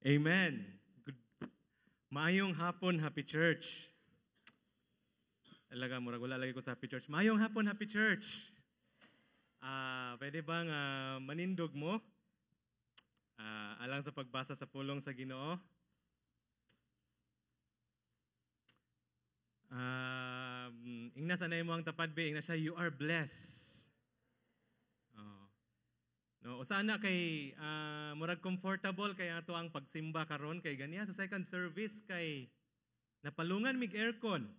Amen. Good. Maayong hapon, Happy Church. Talaga, murag wala lagi ko sa Happy Church. Maayong hapon, Happy Church. Pwede bang manindog mo? Alang sa pagbasa sa pulong sa Ginoo. Ingna sa mo ang tapad be, ingna siya, you are blessed. Oh. No, usa na kay murag comfortable kay ato ang pagsimba karon kay ganiya sa second service kay napalungan mig aircon.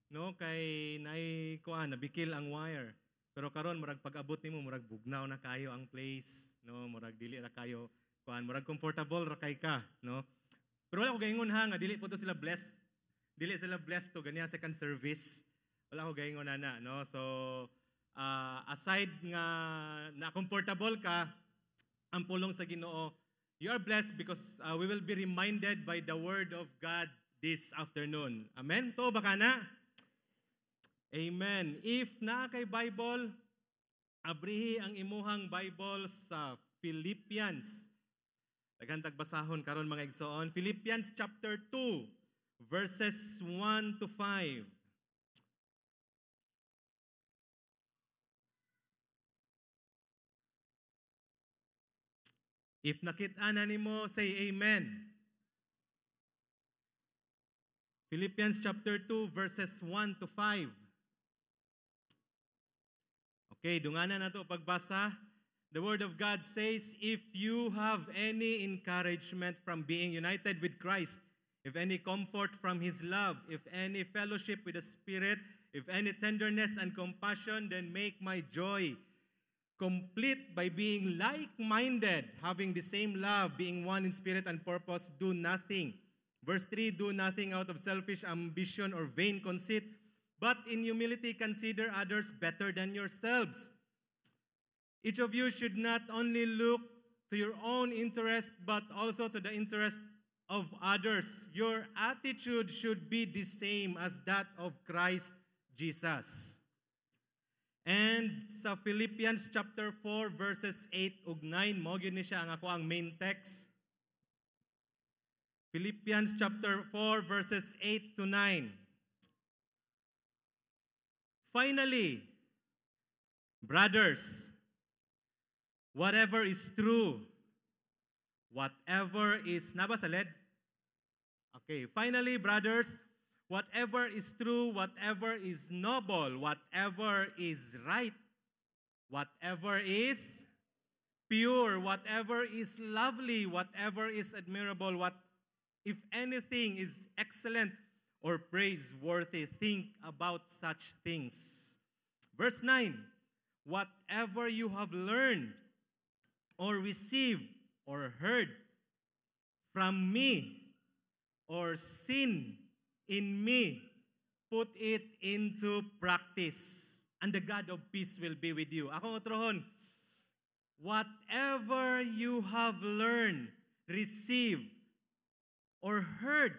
No, kay naay kuan nabikil ang wire. Pero karon murag pag-abot nimo murag bugnaw na kayo ang place, no, murag dili ra kayo kuan, murag comfortable ra kay ka, no. Pero wala ko gaingon ha nga dili po to sila blessed. Dili sila blessed to ganiya second service. Wala ko gaingon ana, no. So aside nga na comfortable ka, ang pulong sa Ginoo, you are blessed because we will be reminded by the word of God this afternoon. Amen? To ba ka na? Amen. If naa kay Bible, abrihi ang imuhang Bible sa Philippians. Daghan tagbasahon karon mga igsoon. Philippians chapter 2, verses 1 to 5. If nakita na nimo, say amen. Philippians chapter 2, verses 1 to 5. Okay, dungana na to pagbasa. The word of God says, if you have any encouragement from being united with Christ, if any comfort from His love, if any fellowship with the Spirit, if any tenderness and compassion, then make my joy complete by being like-minded, having the same love, being one in spirit and purpose, do nothing. Verse 3, do nothing out of selfish ambition or vain conceit, but in humility consider others better than yourselves. Each of you should not only look to your own interest, but also to the interest of others. Your attitude should be the same as that of Christ Jesus. And sa Philippians chapter 4 verses 8 ug 9, mao gyud ni siya ang ako ang main text. Philippians chapter 4 verses 8 to 9. Finally, brothers, whatever is true, whatever is naba sa LED? Okay, finally, brothers, whatever is true, whatever is noble, whatever is right, whatever is pure, whatever is lovely, whatever is admirable, what if anything is excellent or praiseworthy, think about such things. Verse 9, whatever you have learned or received or heard from me or seen in me, put it into practice, and the God of peace will be with you. Ako otrohon, whatever you have learned, received, or heard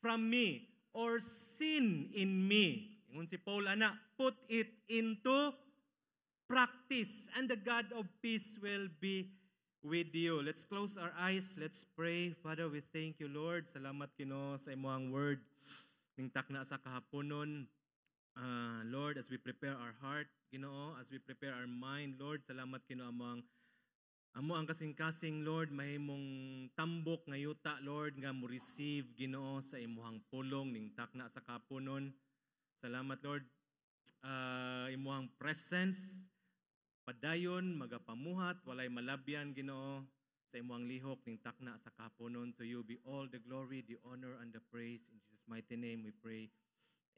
from me, or seen in me, ingon si Paul ana, put it into practice, and the God of peace will be with you. Let's close our eyes. Let's pray. Father, we thank you, Lord. Salamat Ginoo sa imong word. Ning takna sa kahaponon. Lord, as we prepare our heart, Ginoo, as we prepare our mind, Lord, salamat Ginoo amo ang kasing-kasing, Lord, mahimong tambok nga yuta, Lord, nga mo receive Ginoo sa imuhang pulong ning takna sa kahaponon. Salamat, Lord, imuhang presence padayon magapamuhat walay malabyan Ginoo sa imuhang lihok ning takna sa kahaponon. To you be all the glory, the honor, and the praise. In Jesus' mighty name we pray.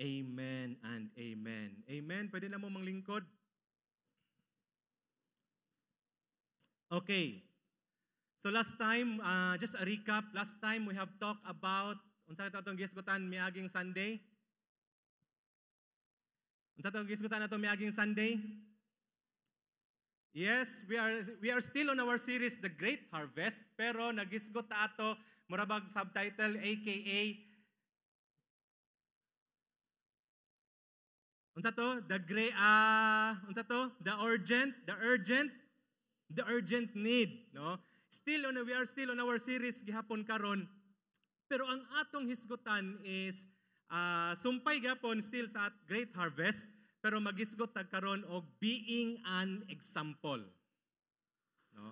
Amen and amen. Amen. Pwede na mo manglingkod. Okay. So last time, just a recap, last time we have talked about unsa ta atong gisgutan miaging Sunday? Unsa atong gisgutan ato miaging Sunday? Yes, we are still on our series The Great Harvest, pero nagisgot ta ato murabag subtitle aka unsa to? The great unsa to? The urgent need, no? Still on we are still on our series gihapon karon. Pero ang atong hisgutan is sumpay gihapon still sa Great Harvest, pero magisgot tag karon og being an example. No?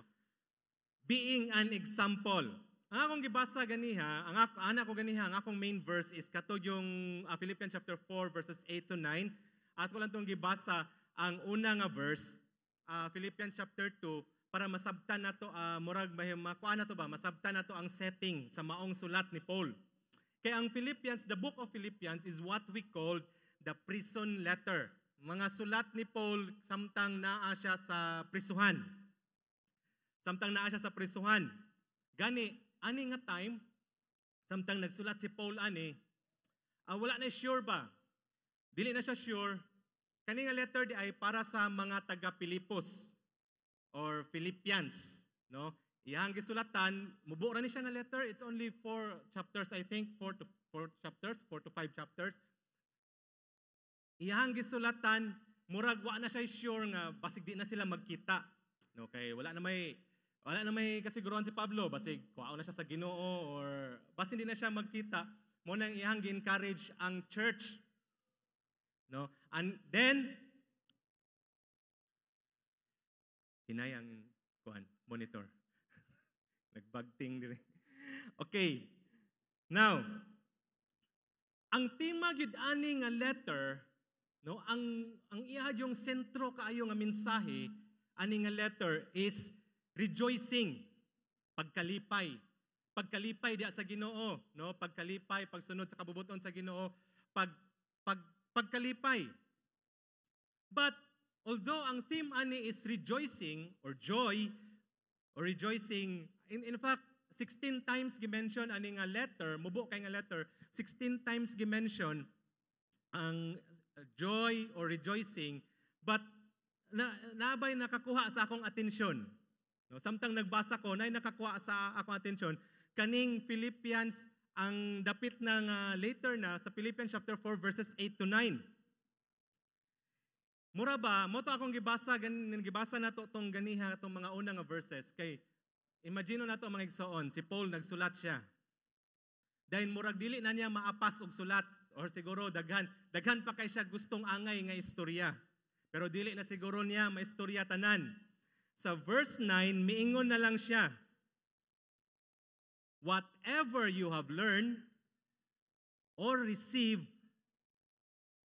Being an example. Ang akong gibasa ganiha, ang ako, ana ko ganiha, ang akong main verse is kato yung Philippians chapter 4 verses 8 to 9. At ko lang tong gibasa ang una nga verse, Philippians chapter 2, para masabtan nato, murag makuha nato ba, masabtan nato ang setting sa maong sulat ni Paul. Kaya ang Philippians, the book of Philippians is what we call the prison letter. Mga sulat ni Paul samtang naa siya sa prisuhan. Samtang naa siya sa prisuhan. Gani, ani nga time, samtang nagsulat si Paul ani, wala na sure ba? Dili na siya sure. Kani nga letter di ay para sa mga taga Pilipos or Philippians, no? Iyang gisulatan, mubo ra ni siya nga letter. It's only four chapters, I think, four chapters, 4 to 5 chapters. Iyang gisulatan, murag wa na siya sure nga basig di na sila magkita. No, kay wala na may kasiguruhan si Pablo, basig kuhaon na siya sa Ginoo or basig di na siya magkita. Mo nang iyang gi-encourage ang church. No? And then hinay ang kuan monitor. Nagbagting diri. Okay. Now, ang tema gyud ani nga letter, no, ang iya yung sentro kaayo nga mensahe ani nga letter is rejoicing, pagkalipay. Pagkalipay diya sa Ginoo, no? Pagkalipay, pagsunod sa kabubuton sa Ginoo, pagkalipay. But although ang theme ani is rejoicing or joy or rejoicing, in fact, 16 times gi-mention ani nga letter, mubo kay nga letter, 16 times gi-mention ang joy or rejoicing, but nabay nakakuha sa akong atensyon. No, samtang nagbasa ko, nay nakakuha sa akong atensyon kaning Philippians, ang dapit na nga later na sa Philippians chapter 4 verses 8 to 9. Mura ba, mo to akong gibasa, gibasa na to tong ganiha tong mga una nga verses kay imagine na to, mga igsoon, si Paul nagsulat siya. Dahil murag dili na niya maapas og sulat or siguro daghan daghan pa kay siya gustong angay nga istorya. Pero dili na siguro niya maistorya tanan. Sa verse 9, miingon na lang siya, "Whatever you have learned or received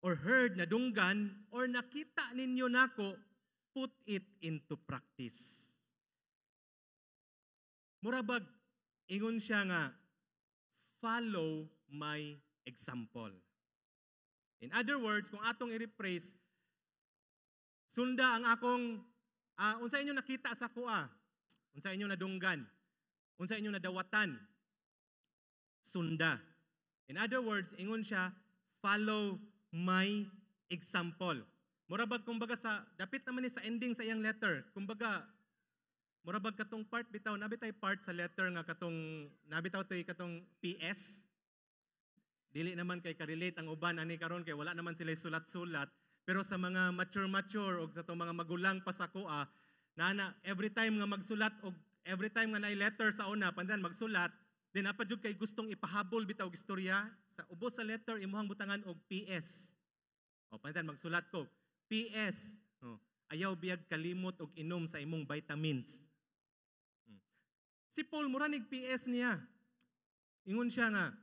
or heard, nadunggan or nakita ninyo nako, put it into practice." Murabag ingon siya nga, "Follow my example." In other words, kung atong i-rephrase, sunda ang akong unsa inyo nakita sa akoa, unsa inyo nadunggan, unsa inyo nadawatan, sunda. In other words, ingon siya, "Follow my example." Murabag kumbaga sa dapit naman ni sa ending sa iyang letter. Kumbaga murabag katong part bitaw, nabitay part sa letter nga katong nabitaw toy katong PS. Dili naman kay ka-relate ang uban ani karon kay wala naman sila sulat-sulat. Pero sa mga mature-mature og sa tong mga magulang pa sa akoa, nana every time nga magsulat og every time nga naay letter sa una, pandan magsulat, then apa jud kay gustong ipahabol bitaw og istorya sa ubos sa letter, imuhang butangan og PS. O pandan magsulat ko, "PS. O, ayaw biyag kalimot og inom sa imong vitamins." Si Paul mura nig PS niya. Ingon siya nga,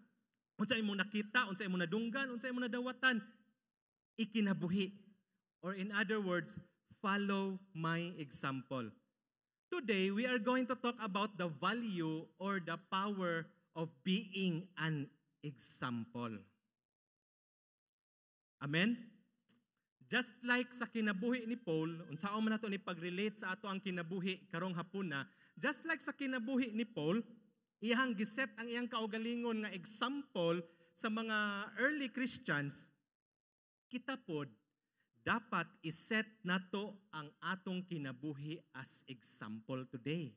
unsa imong nakita, unsa imong nadunggan, unsa imong nadawatan, ikinabuhi. Or in other words, follow my example. Today, we are going to talk about the value or the power of being an example. Amen? Just like sa kinabuhi ni Paul, unsaon man nato ni pag-relate sa ato ang kinabuhi karong hapuna, just like sa kinabuhi ni Paul, iyang giset ang iyang kaugalingon nga example sa mga early Christians, kita pod dapat iset nato ang atong kinabuhi as example today.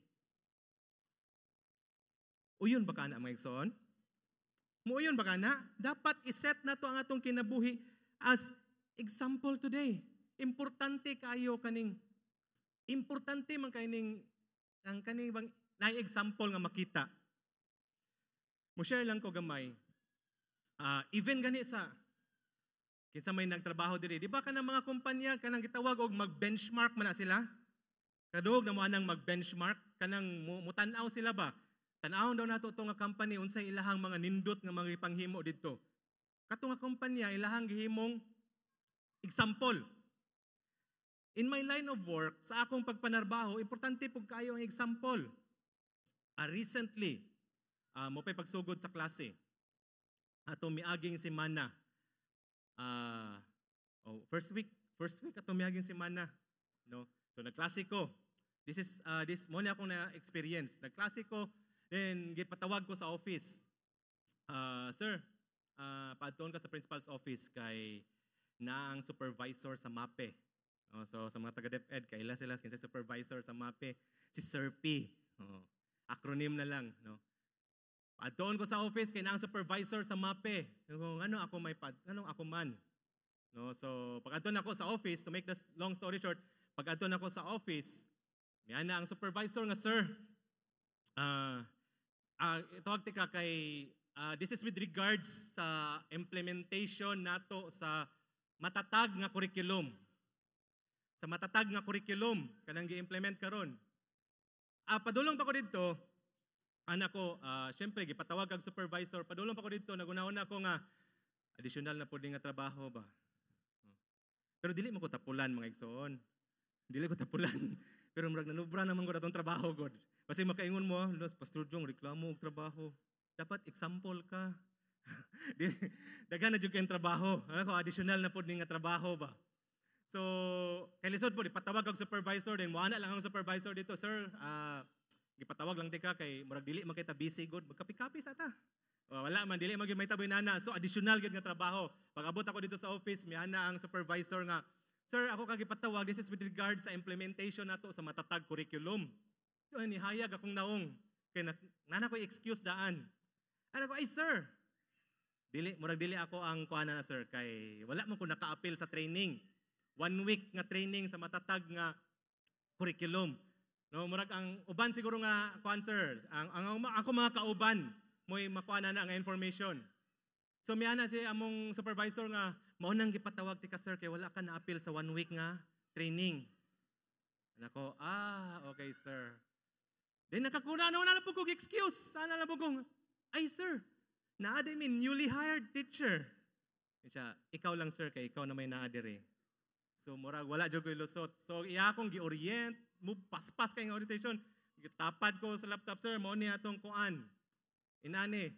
Uyon ba kana, mga igsoon? Muuyon ba kana? Dapat iset nato ang atong kinabuhi as example today. Importante kayo kaning, importante man kay ning ang kaning bang Na example nga makita. Mo share lang ko gamay. Even gani sa kinsa may nagtrabaho diri, di ba kanang mga kumpanya kanang gitawag og mag-benchmark man na sila? Kadungog na mo anang mag-benchmark, kanang mutan-aw sila ba? Tan-awon daw nato to nga company, unsay ilahang mga nindot nga mga ipanghimo didto. Kato nga kumpanya ilahang gihimong example. In my line of work, sa akong pagpanarbaho, importante pug kaayo ang example. Recently, mo pa'y pagsugod sa klase. Ato miaging semana. Oh, first week ato miaging semana, no? So nagklase ko. This mo ni akong na experience. Nagklase ko, then gipatawag ko sa office. "Sir, paadtoon ka sa principal's office kay na ang supervisor sa MAPE." Oh, so sa mga taga DepEd, kaila sila kinsa supervisor sa MAPE, si Sir P. Oh, acronym na lang, no. Paadtoon ko sa office kay na ang supervisor sa MAPE. Kung ano ako may pad, ano ako man. No, so pag adto nako sa office, to make the long story short, pag adto nako sa office, miana ang supervisor nga, "Sir, tawag tika kay this is with regards sa implementation nato sa matatag nga curriculum." Sa matatag nga curriculum kanang gi-implement karon. Padulong pa ko didto, anak ko, syempre gipatawag kag supervisor, padulong pa ko didto, naguna-una ko nga additional na pud nga trabaho ba. Pero dili mo ko tapulan, mga igsoon. Dili ko tapulan. Pero murag nanubra naman ko atong trabaho god. Kasi makaingon mo, "Los Pastor Jong, reklamo og trabaho." Dapat example ka. Daghan na jud kayong trabaho. Ano ko, additional na pud ni nga trabaho ba. So, kay lisod po, ipatawag og supervisor, then moana lang ang supervisor dito, "Sir, gipatawag lang tika kay murag dili man kay ta busy good, magkapi-kapi sa ta." Oh, wala man, dili man gyud may taboy nana. So additional gyud nga trabaho. Pag-abot ako dito sa office, miana ang supervisor nga, "Sir, ako ka gipatawag, this is with regard sa implementation nato sa matatag curriculum." So, nihayag akong naong. Kay nana ko excuse daan. Ano ko, "Ay sir, dili, murag dili ako ang kuana na sir, kay wala man ko naka-apil sa training. One week nga training sa matatag nga curriculum. No, murag ang uban siguro nga kuan sir, ang ako mga kauban mo'y makuha na nga information." So miana si among supervisor nga, "Mao nang gipatawag ti ka sir kay wala ka na-apil sa one week nga training." Nako, "Ah, okay sir." Then nakakuna na wala na po kong excuse. Sana na po kong, "Ay sir, naa mi newly hired teacher." Siya, "Ikaw lang sir kay ikaw na may naa diri." So murag wala jud ko'y lusot. So iya akong gi-orient, mo paspas kay nga orientation. Gitapad ko sa laptop, "Sir, mao ni atong kuan." Inani.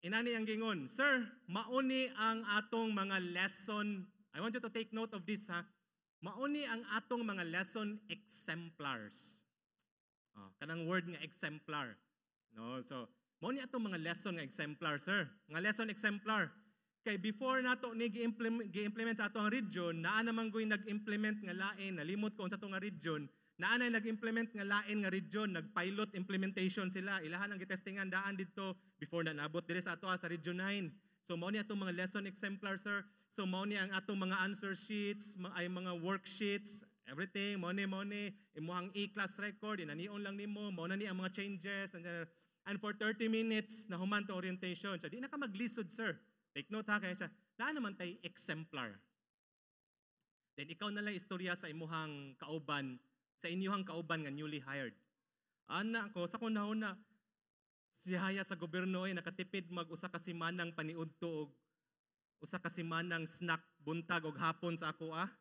Inani ang gingon, "Sir, mauni ang atong mga lesson." I want you to take note of this ha. Mauni ang atong mga lesson exemplars. Oh, kanang word nga exemplar. No, so mao ni atong mga lesson nga exemplar, sir. Mga lesson exemplar. Kay before nato ni gi-implement sa ato ang region, naa naman ko'y nag-implement nga lain, nalimot ko unsa to nga region, naa na nag-implement nga lain nga region, nag-pilot implementation sila, ilahan ang gitestingan daan didto before na naabot diri sa ato sa Region 9. So mao ni atong mga lesson exemplar, sir. So mao ni ang atong mga answer sheets, ay mga worksheets, everything, mao ni imong e-class record, inanion lang nimo, mao na ni ang mga changes and for 30 minutes na human to orientation. So di na ka maglisod, sir. Take note ha, kaya siya, naa naman tay exemplar. Then ikaw na lang istorya sa imuhang kauban, sa inyuhang kauban nga newly hired." Ana ko, sa kung nauna, sihaya sa gobyerno ay nakatipid mag usa ka simanang paniudto og usa ka simanang snack buntag og hapon sa ako ah.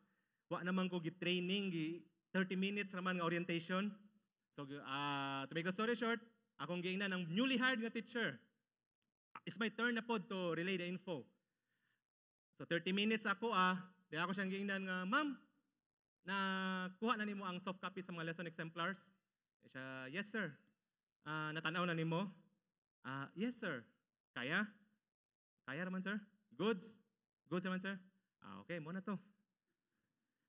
Wa naman ko gi-training, gi 30 minutes naman nga orientation. So to make the story short, akong giingnan ng newly hired nga teacher. It's my turn na pod to relay the info. So 30 minutes ako ah, di ako siyang giingnan nga, "Ma'am, na kuha na nimo ang soft copy sa mga lesson exemplars?" Eh siya, "Yes sir." "Natanaw na nimo?" "Yes sir." "Kaya? Kaya raman sir? Goods? Goods naman sir? Ah, okay, mo na to."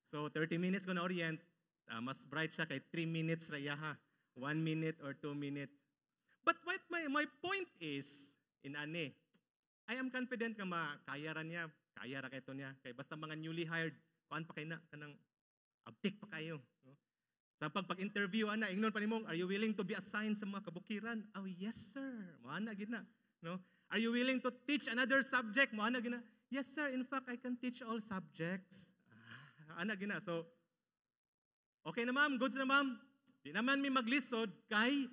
So 30 minutes ko na orient, mas bright siya kay 3 minutes ra iya ha. 1 minute or 2 minutes. But what my point is, inani, I am confident nga makaya ra niya, kaya ra kay to niya. Kay basta mga newly hired, kuan pa kay na, kanang abtik pa kayo. No? Sa pag-interview ana, ingnon pa nimo, "Are you willing to be assigned sa mga kabukiran?" "Oh, yes, sir." Mo ana gid na, no? "Are you willing to teach another subject?" Mo ana gid na. "Yes, sir. In fact, I can teach all subjects." Ah, ana gid na. So, okay na, ma'am, goods na, ma'am. Di naman mi maglisod kay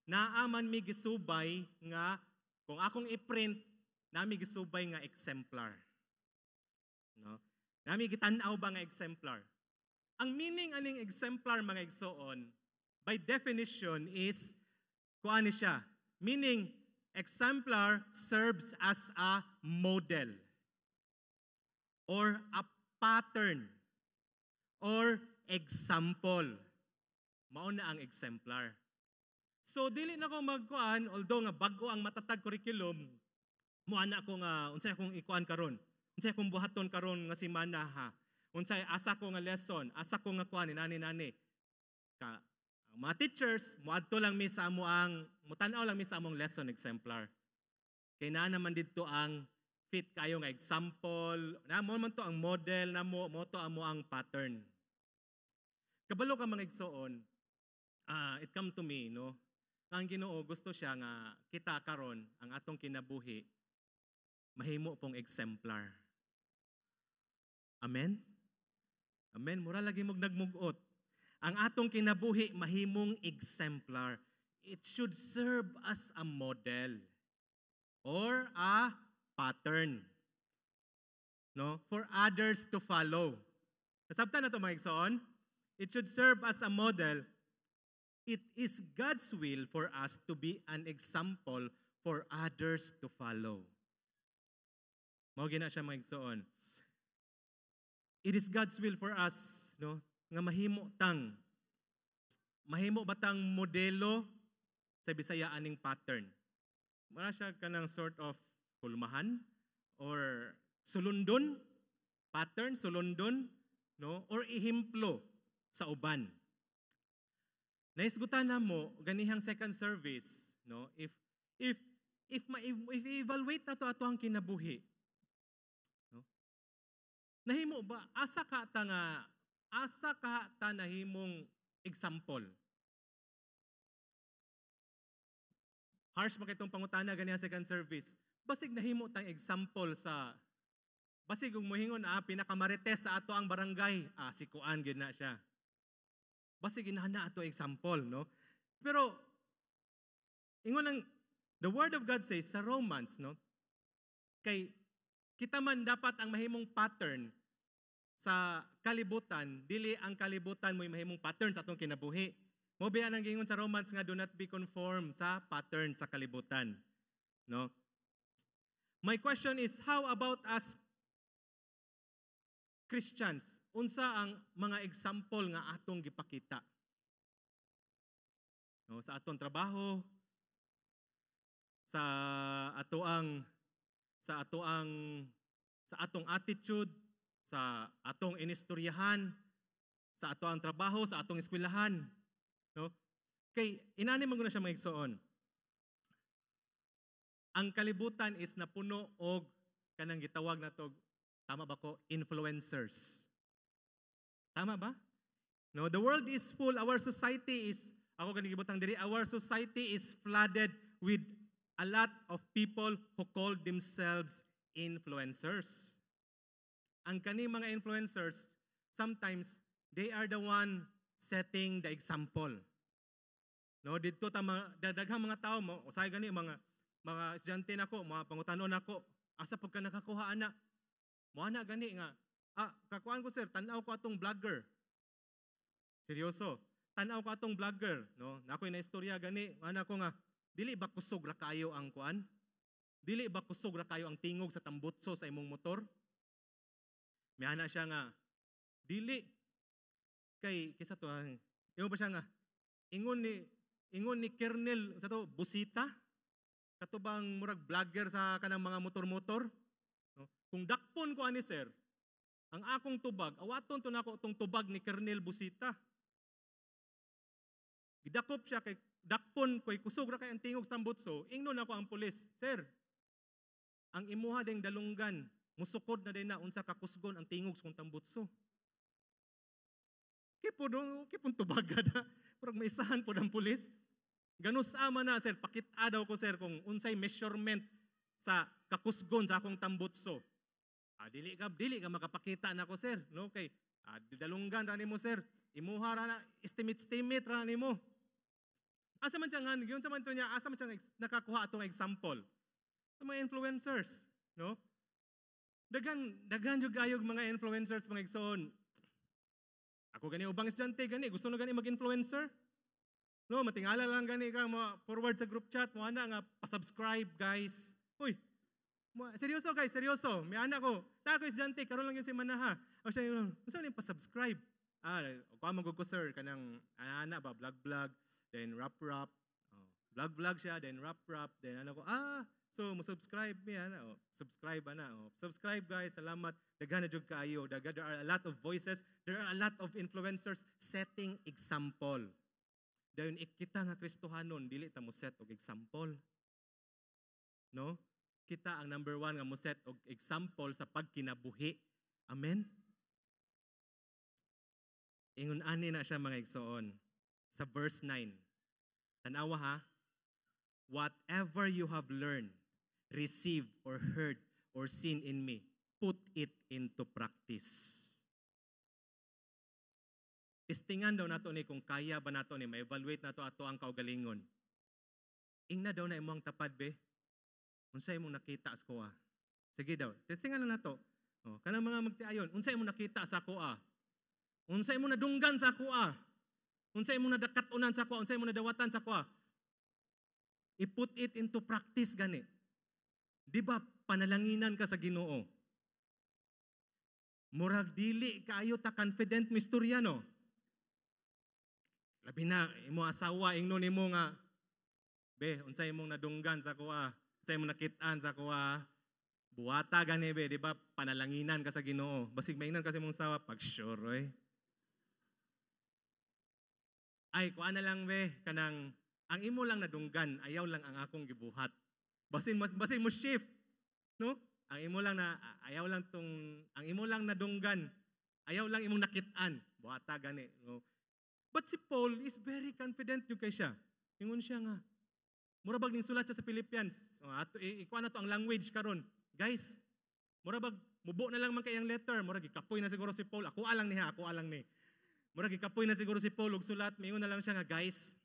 naa man mi gisubay nga kung akong i-print, nami gisubay nga exemplar. No? Nami gitan-aw ba nga exemplar. Ang meaning aning exemplar, mga igsoon, by definition is kuan ni siya. Meaning, exemplar serves as a model or a pattern or example. Mao na ang exemplar. So dili na ko magkuan, although nga bag-o ang matatag curriculum, mo ana ko nga unsay akong ikuan karon. Unsay akong buhaton karon nga semana, ha? Unsay asa ko nga lesson, asa ko nga kuan nani nani. Ka ang mga teachers moadto lang mi sa amo ang mutan-aw lang mi sa among lesson exemplar. Kay naa naman didto ang fit kayo nga example, na mo man to ang model na mo mo to amo ang pattern. Kabalo ka, mga igsoon, it come to me, no? Ang Ginoo gusto siya nga kita karon, ang atong kinabuhi mahimo pong exemplar. Amen? Amen. Mura lagi mog nagmugot. Ang atong kinabuhi mahimong exemplar. It should serve as a model or a pattern, no? For others to follow. Nasabtan na to, mga igsoon? It should serve as a model. It is God's will for us to be an example for others to follow. Mao gina siya, mga igsoon. It is God's will for us, no, nga mahimo batang modelo, sa Bisaya aning pattern. Mura siya kanang sort of hulmahan or sulundon, pattern, sulundon, no, or ehemplo sa uban. Naisgutan na mo ganihang second service, no, if evaluate na to ato ang kinabuhi, no, nahimo ba, asa ka ta nahimong example? Harsh man kitong pangutana ganihang second service. Basig nahimo tang example sa, basig kung muhingon, pinakamarites sa ato ang barangay, si kuan gyud na siya. Basig inana ato example, no? Pero ingon ang the word of God says sa Romans, no? Kay kita man dapat ang mahimong pattern sa kalibutan, dili ang kalibutan mo'y mahimong pattern sa atong kinabuhi. Mo biya nang giingon sa Romans nga do not be conformed sa pattern sa kalibutan, no? My question is, how about us Christians? Unsa ang mga example nga atong gipakita? No, sa atong trabaho, sa atong attitude, sa atong inistoryahan, sa ato ang trabaho, sa atong eskwelahan, no? Kay inani man guna siya, mga igsoon. Ang kalibutan is napuno og kanang gitawag nato, tama ba ko, influencers. Tama ba? No, the world is full, our society is, ako gani gibutang diri, our society is flooded with a lot of people who call themselves influencers. Ang kani mga influencers, sometimes they are the one setting the example. No, didto ta mga daghang mga tao mo, usahay gani mga estudyante nako, mga pangutanon nako, "Asa pag ka nakakuha ana?" Mo ana gani nga, "Kakuan ko, sir, tan-aw ko atong vlogger." Seryoso. Tan-aw ko atong vlogger, no? Nakoy na istorya gani, ana ko nga, "Dili ba kusog ra kayo ang kuan? Dili ba kusog ra kayo ang tingog sa tambutso sa imong motor?" Miana siya nga, "Dili. Kay kisa to, ingon pa siya nga, ingon ni Kernel sa to Busita, kato bang murag vlogger sa kanang mga motor-motor, no? Kung dakpon ko ani, sir, ang akong tubag, awaton to nako tong tubag ni Kernel Busita." Gidakop siya kay dakpon koy kusog ra kay ang tingog sa tambutso. Ingnon ako ang pulis, "Sir, ang imuha ding dalunggan, musukod na din na unsa ka kusgon ang tingog sa kong tambutso." Kay po dong, kay pong tubaga na. Murag maisahan po ng pulis. Ganus ama na, sir, pakita daw ko, sir, kung unsay measurement sa kakusgon sa akong tambutso. Ah, dili ka makapakita na ko, sir, no? Kay dalunggan ra nimo, sir. Imuha ra na, estimate estimate ra nimo. Asa man siya nga, yun sa man to niya, asa man siya nakakuha atong example? Sa mga influencers, no? Daghan daghan jud kayog mga influencers, mga igsoon. Ako gani, ubang estudyante gani gusto na gani mag-influencer. No, matingala lang gani ka mo forward sa group chat mo ana nga pa-subscribe, guys. Uy, mo, seryoso guys, seryoso. May anak ko. Na ako estudyante karon lang yung si Manaha. O siya yun, unsa ni pa-subscribe? Ah, kuha mo ko, sir, kanang ana ba, vlog vlog, then rap rap. Oh, vlog vlog siya, then rap rap, then ano ko, so mo subscribe mi ana, oh, subscribe ana, oh. Subscribe guys, salamat. Daghan na jud kaayo. Daghan, there are a lot of voices, there are a lot of influencers setting example. Dayon kita nga Kristohanon, dili ta mo set og example. No? Kita ang number one nga mo set og example sa pagkinabuhi. Amen? Ingon ani na siya, mga igsoon. Sa verse 9. Tanawa ha. "Whatever you have learned, received or heard or seen in me, put it into practice." Testingan daw nato ni kung kaya ba nato ni ma-evaluate nato ato ang kaugalingon. Ingna daw na imong tapad, be. Unsa imong nakita sa kuha? Sige daw, testingan na nato. Oh, kanang mga magtiayon, unsa imong nakita sa kuha? Unsa imong nadunggan sa kuha? Unsa imong nadakat-unan sa kuha? Unsa imong nadawatan sa kuha? I-put it into practice gani. Di ba panalanginan ka sa Ginoo? Murag dili kaayo ta confident mistorya, no? Labi na imo asawa, ingnon nimo nga, "Be, unsa imong nadunggan sa kuha? Unsa imong nakit-an sa kuha? Buhata gani, be." Di ba panalanginan ka sa Ginoo? Basig maingnan ka sa imong asawa, "Pag sure oy." "Ay, kuha na lang, be, kanang ang imo lang nadunggan, ayaw lang ang akong gibuhat." Basin mo shift, no? Ang imo lang na ayaw lang tong ang imo lang nadunggan, ayaw lang imong nakit-an, buhata gani, no? But si Paul is very confident yung kay siya. Ingon siya nga, mura bag ning sulat siya sa Philippians. So, ato ikuha na to ang language karon. Guys, mura bag mubo na lang man kay ang letter, mura gikapoy na siguro si Paul. Ako alang niya, ako alang ni. Mura gikapoy na siguro si Paul og sulat, mingon na lang siya nga, "Guys,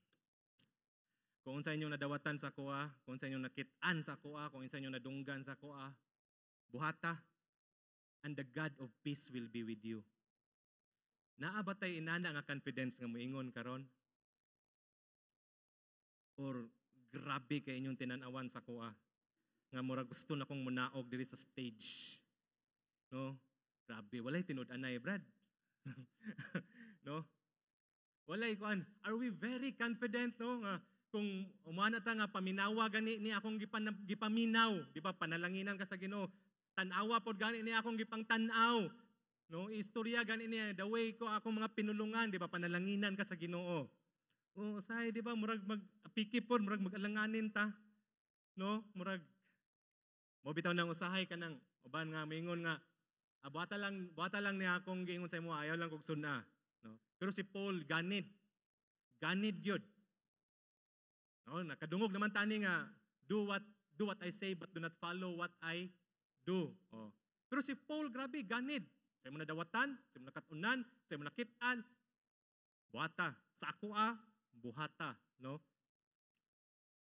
kung unsa inyong nadawatan sa kuha, kung unsa inyong nakit-an sa kuha, kung unsa inyong nadunggan sa kuha, buhata, and the God of peace will be with you." Naa ba tay inana nga confidence nga moingon karon? Or grabe kay inyong tinan-awan sa kuha nga mura gusto na kong munaog diri sa stage? No? Grabe, walay tinud-anay, Brad. No? Walay kuan. Are we very confident, no, nga kung umana ta nga paminawa gani ni akong gipaminaw, di ba panalanginan ka sa Ginoo? Tan-awa pod gani ni akong gipang tan-aw. No, istorya gani niya the way ko akong mga pinulungan, di ba panalanginan ka sa Ginoo? Oh, say, di ba murag mag apiki pod, murag mag-alanganin ta. No, murag mo bitaw nang usahay kanang uban nga mingon nga, "Ah, buhata lang niya akong giingon sa imo, ayaw lang kog suna," no? Pero si Paul ganid. Ganid gyud. No, nakadungog naman tani nga do what I say but do not follow what I do. Oh. Pero si Paul, grabe ganid. Sa imo nadawatan, sa imo nakatunan, sa imo nakit-an, buhata. Sa ako ah, buhata, no?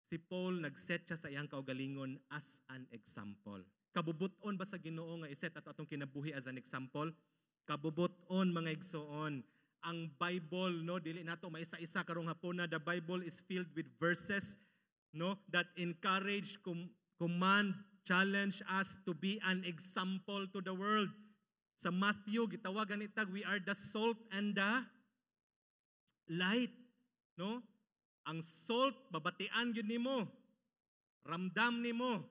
Si Paul, nag-set siya sa iyang kaugalingon as an example. Kabubuton ba sa Ginoo nga iset ato atong kinabuhi as an example? Kabubuton, mga igsoon. Ang Bible, no, dili nato maisa-isa karong hapona, the Bible is filled with verses, no, that encourage, command, challenge us to be an example to the world. Sa Matthew, gitawagan itag we are the salt and the light, no? Ang salt, babatian gyud nimo. Ramdam nimo.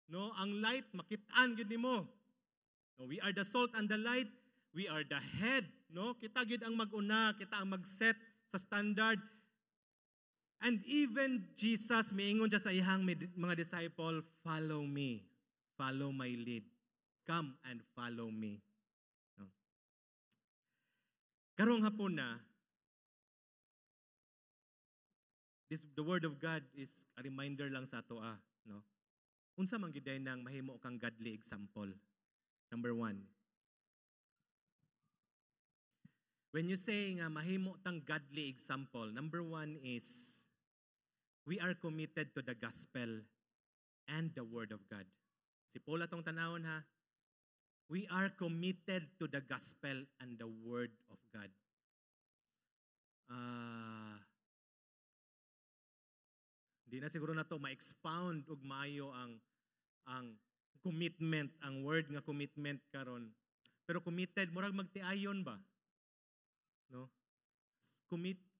No, ang light, makitaan gyud nimo. No, we are the salt and the light. We are the head, no? Kita gyud ang mag-una, kita ang mag-set sa standard. And even Jesus, miingon siya sa iyang mga disciple, "Follow me. Follow my lead. Come and follow me." No? Karong hapon na, this the word of God is a reminder lang sa ato ah, no? Unsa man gyud nang mahimo kang godly example? Number one. When you say nga mahimo tang godly example, number one is we are committed to the gospel and the word of God. Si Paul atong tanawon ha. We are committed to the gospel and the word of God. Di na siguro na to ma-expound og maayo ang commitment, ang word nga commitment karon. Pero committed, murag magtiayon ba? No?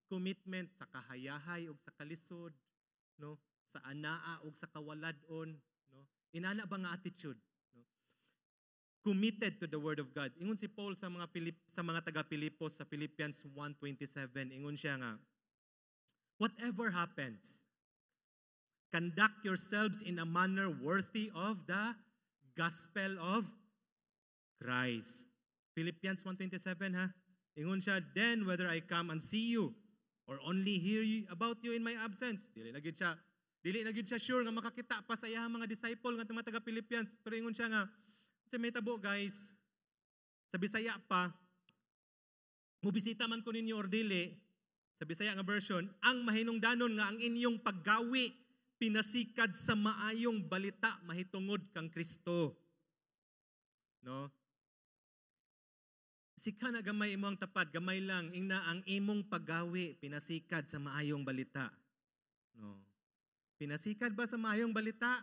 Commitment sa kahayahay ug sa kalisod, no? Sa anaa ug sa kawalad-on, no? Inana ba nga attitude? No? Committed to the word of God. Ingon si Paul sa mga taga Pilipos sa Philippians 1:27, ingon siya nga, "Whatever happens, conduct yourselves in a manner worthy of the gospel of Christ." Philippians 1:27 ha. Ingon siya, "Then whether I come and see you or only hear you, about you in my absence." Dili na gyud siya sure nga makakita pa sa iyang mga disciple nga mga taga Philippians. Pero ingon siya nga, sa may tabo guys, sa Bisaya pa, mubisita man ko ninyo or dili, sa Bisaya nga version, ang mahinungdanon nga ang inyong paggawi pinasikad sa maayong balita mahitungod kang Kristo. No? Sika na gamay imo ang tapad, gamay lang ingna ang imong paggawi pinasikad sa maayong balita. No. Pinasikad ba sa maayong balita?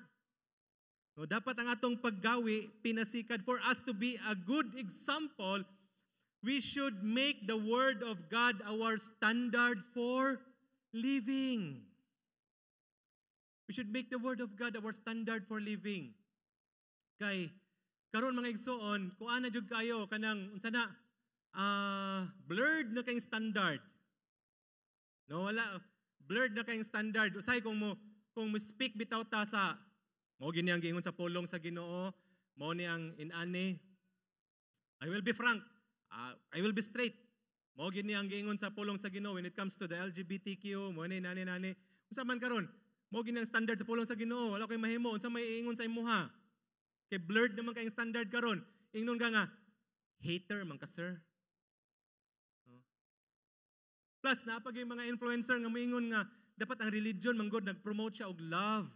No, dapat ang atong paggawi pinasikad. For us to be a good example, we should make the word of God our standard for living. We should make the word of God our standard for living. Kay karon mga igsoon, kung ana jud kayo kanang unsa na blurred na kayong standard. No, wala, blurred na kayong standard. Usay kung mo speak bitaw ta sa mao gini ang giingon sa pulong sa Ginoo, mao ni ang inani. I will be frank. I will be straight. Mao gini ang giingon sa pulong sa Ginoo when it comes to the LGBTQ, mao ni nani nani. Unsa man karon? Mao gini ang standard sa pulong sa Ginoo. Wala koy mahimo unsa may iingon sa imuha. Kay blurred naman kayong standard karon. Ingnon ka nga hater man ka, sir. No? Plus naa pa gyud mga influencer nga moingon nga dapat ang religion man gud nag-promote siya og love.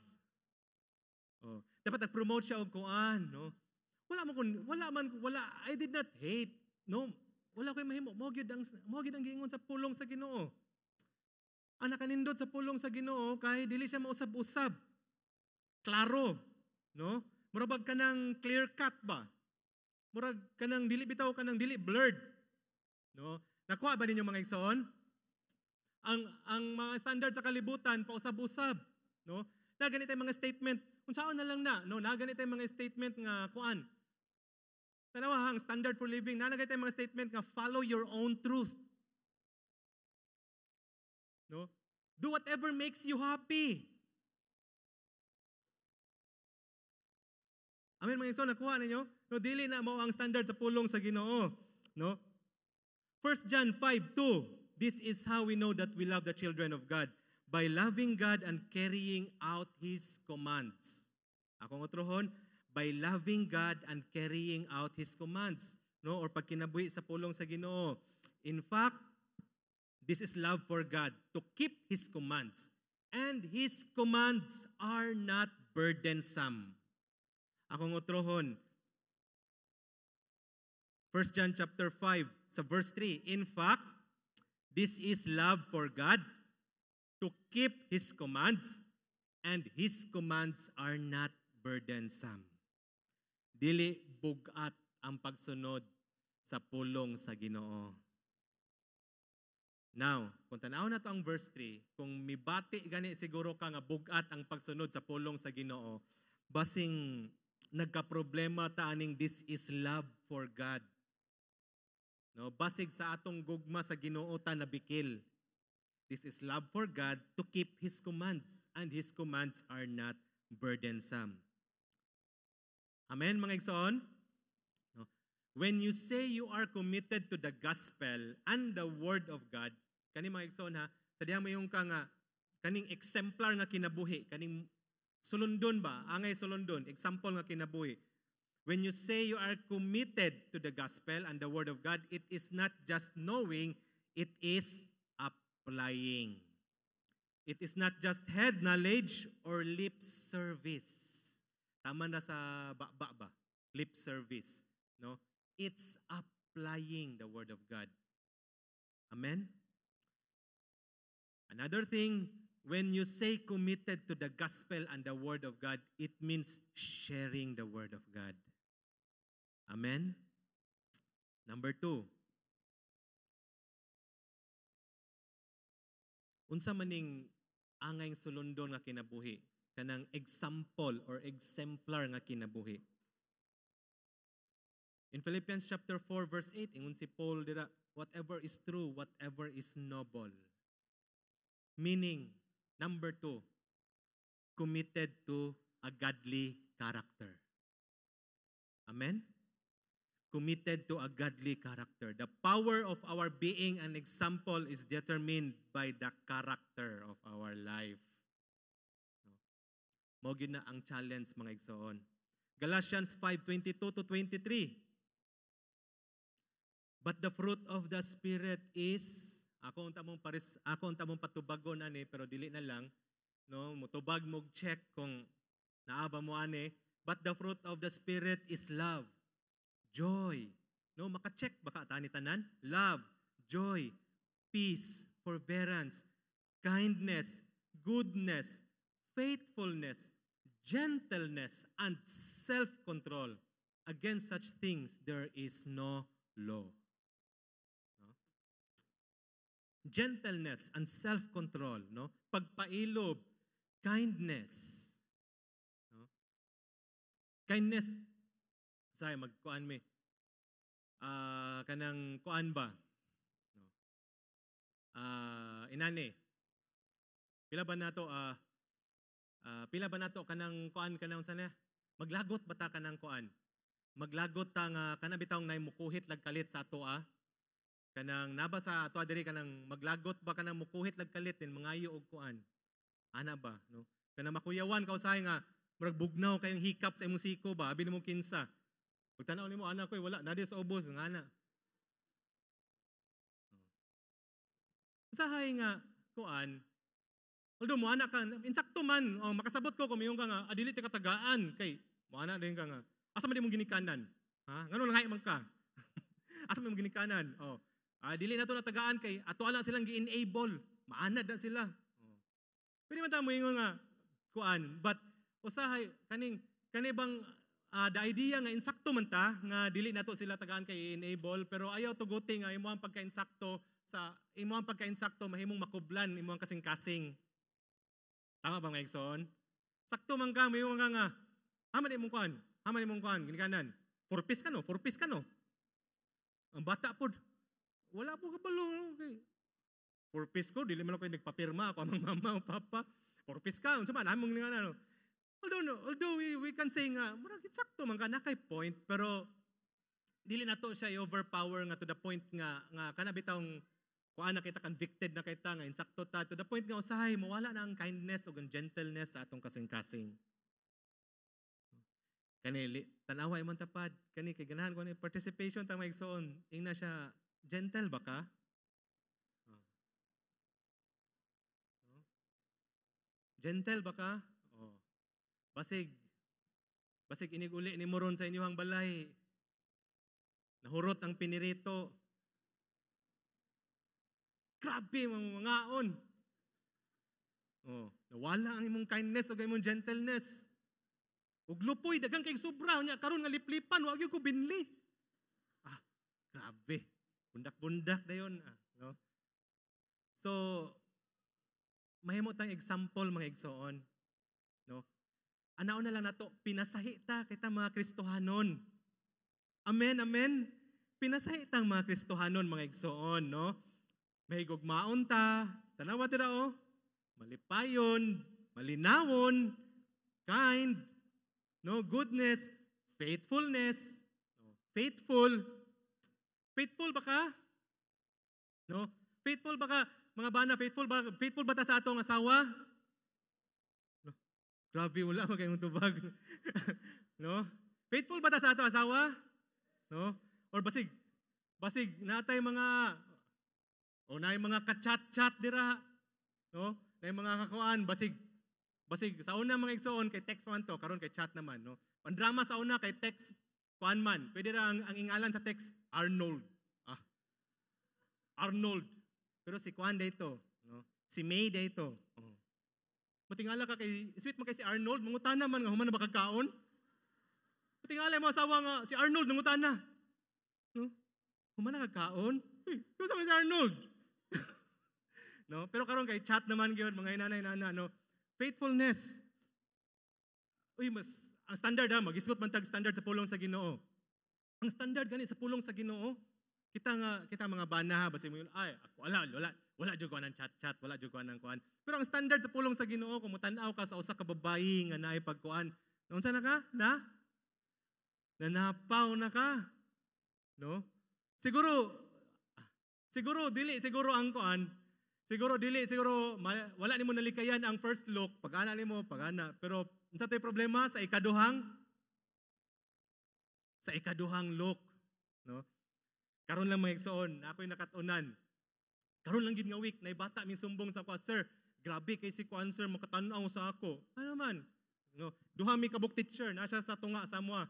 Oh, dapat nag-promote siya og kuan, no? Wala man kun wala man wala I did not hate, no? Wala koy mahimo. Mao gyud ang giingon sa pulong sa Ginoo. Ang nakanindot sa pulong sa Ginoo kay dili siya mausab-usab. Klaro, no? Murag kanang clear cut ba? Murag kanang dili bitaw, kanang dili blurred. No? Nakuha ba ninyo, mga igsoon? Ang mga standard sa kalibutan pausab-usab, no? Na ganito mga statement, unsaon na lang na, no? Na ganito mga statement nga kuan. Tanawa ang standard for living, na ganito mga statement nga follow your own truth. No? Do whatever makes you happy. Amen, mga igsoon, nakuha ninyo? No, dili na mao ang standard sa pulong sa Ginoo, no? 1 John 5:2. This is how we know that we love the children of God, by loving God and carrying out His commands. Akong utrohon, by loving God and carrying out His commands, no? Or pagkinabuhi sa pulong sa Ginoo. In fact, this is love for God, to keep His commands. And His commands are not burdensome. Akong utrohon, 1 John chapter 5 sa verse 3, in fact, this is love for God, to keep His commands, and His commands are not burdensome. Dili bugat ang pagsunod sa pulong sa Ginoo. Now, kung tan-aw na to ang verse 3, kung mibati gani siguro ka nga bugat ang pagsunod sa pulong sa Ginoo, basing nagkaproblema ta aning this is love for God. No, basig sa atong gugma sa Ginoo ta nabikil. This is love for God, to keep His commands, and His commands are not burdensome. Amen, mga igsoon? No? When you say you are committed to the gospel and the word of God, kani mga igsoon ha, sa dihang moingon ka nga kaning exemplar nga kinabuhi, kaning sulundon ba, angay sulundon, example nga kinabuhi. When you say you are committed to the gospel and the word of God, it is not just knowing, it is applying. It is not just head knowledge or lip service. Tama na sa ba ba? Lip service, no? It's applying the word of God. Amen? Another thing, when you say committed to the gospel and the word of God, it means sharing the word of God. Amen? Number two, unsa maning angay sulundon nga kinabuhi, kanang example or exemplar nga kinabuhi? In Philippians chapter 4 verse 8, ingon si Paul dira, whatever is true, whatever is noble. Meaning, number two, committed to a godly character. Amen? Committed to a godly character. The power of our being an example is determined by the character of our life. Mao gyud na ang challenge, mga igsoon. Galatians 5:22 to 23. But the fruit of the Spirit is, ako unta mong paris, ako unta mong patubagon ani, pero dili na lang, no, mutubag mo check kung naa ba mo ani. But the fruit of the Spirit is love, joy. No, maka-check baka tani tanan? Love, joy, peace, forbearance, kindness, goodness, faithfulness, gentleness, and self-control. Against such things there is no law. No? Gentleness and self-control, no? Pagpailob, kindness. No? Kindness, say magkuan mi. Kanang kuan ba? No. Inani. Pila ba nato pila ba nato kanang kuan kanang sana? Maglagot ba ta kanang kuan? Maglagot ta nga kana bitawng nay mukuhit lagkalit sa ato ah. Kanang naba sa ato diri kanang maglagot ba kanang mukuhit lagkalit din mangayo og kuan. Ana ba, no? Kanang makuyawan ka usahay nga murag bugnaw kayong hikap sa imong siko ba, abi nimo kinsa. Pagtanaw nimo ana ko wala na sa ubos nga ana. Usahay nga kuan. Although mo ana ka, insakto man, oh, makasabot ko kung ka nga, adili ti katagaan kay mo ana din ka nga. Asa man di mong ginikanan? Ha? Ngano lang man ka? Asa man mong ginikanan? Oh. Dili na to natagaan kay ato lang silang gi-enable. Maanad na sila. Oh. Pwede man ta moingon nga kuan, but usahay kaning kani bang the idea nga insakto man ta nga dili nato sila tagaan kay enable, pero ayaw tuguti nga imo ang pagka-insakto sa imo ang pagka-insakto mahimong makublan imo ang kasing-kasing. Tama ba mga igsoon? Sakto man ka mahimo nga nga ama di mong kuan, ama di mong kuan ginikanan. Four piece ka no, four piece ka no. Ang bata pod wala po kabalo kay four piece ko dili man ako nagpapirma ako amang mama o papa. Four piece ka unsa man among nga ano. Although we can say nga murag sakto man ka na kay point, pero dili na to siya i-overpower nga to the point nga nga kana bitawng kuan na kita convicted na kita nga insakto ta to the point nga usahay mawala na ang kindness ug ang gentleness sa atong kasing-kasing. Kani tan-awa imong tapad kani kay ganahan ko ni participation ta maigsoon ingna siya gentle ba ka? Oh. Gentle ba ka? Oh. Basig inig-uli ni mo ron sa inyong balay. Nahurot ang pinirito. Grabe mga mangaon. Oh, nawala ang imong kindness ug imong gentleness. Ug lupoy daghang kay sobra nya karon nga liplipan wa gyud ko binli. Ah, grabe. Bundak-bundak dayon, ah, no? So mahimo tang example mga igsoon, no? Anaon na lang nato pinasahi ta kita mga Kristohanon. Amen, amen. Pinasahi tang mga Kristohanon mga igsoon, no? Mahigugmaon ta, tanawa dira oh. Malipayon, malinawon, kind, no, goodness, faithfulness, no, faithful. Faithful ba ka? No? Faithful ba ka? Mga bana, faithful ba ta sa atong asawa? No? Grabe, wala man kayong tubag. No? Faithful ba ta sa atong asawa? No? Or basig natay mga o naay mga ka-chat-chat dira. No? Naay mga kakuan, basig sa una, mga igsoon, kay text man to, karon kay chat naman, no? Ang drama sa una kay text kuan man. Pwede ra ang ingalan sa text Arnold. Ah. Arnold. Pero si kuan dito, no? Si May dito. Oh. Matingala ka kay sweet man kay si Arnold, mangutana man nga human na ba kagkaon? Matingala mo asawa nga si Arnold nangutana. No? Human na kagkaon? Uy, unsa man si Arnold? No? Pero karon kay chat naman gyud, mga inanay nana, no? Faithfulness. Uy, mas ang standard ha, magisgot man tag standard sa pulong sa Ginoo. Ang standard gani sa pulong sa Ginoo, kita nga kita mga bana ha, basi mo yun, ay, ako wala wala wala jud ko anang chat-chat, wala jud ko anang kuan. Pero ang standard sa pulong sa Ginoo, kung mutan-aw ka sa usa ka babayi nga naay pagkuan, unsa na ka? Na? Nanapaw na ka. No? Siguro dili siguro ang kuan, siguro dili siguro wala nimo nalikayan ang first look, pag-ana nimo, pag-ana, pero unsa to'y problema sa ikaduhang look, no? Karon lang, mga igsoon, ako'y nakat-unan. Karon lang gid nga week, nay bata mi sumbong sa ako, "Sir, grabe kay si kuan, sir, makatan-aw sa ako." Ano man? No, duha mi kabuk teacher, nasa sa tunga sa amoa.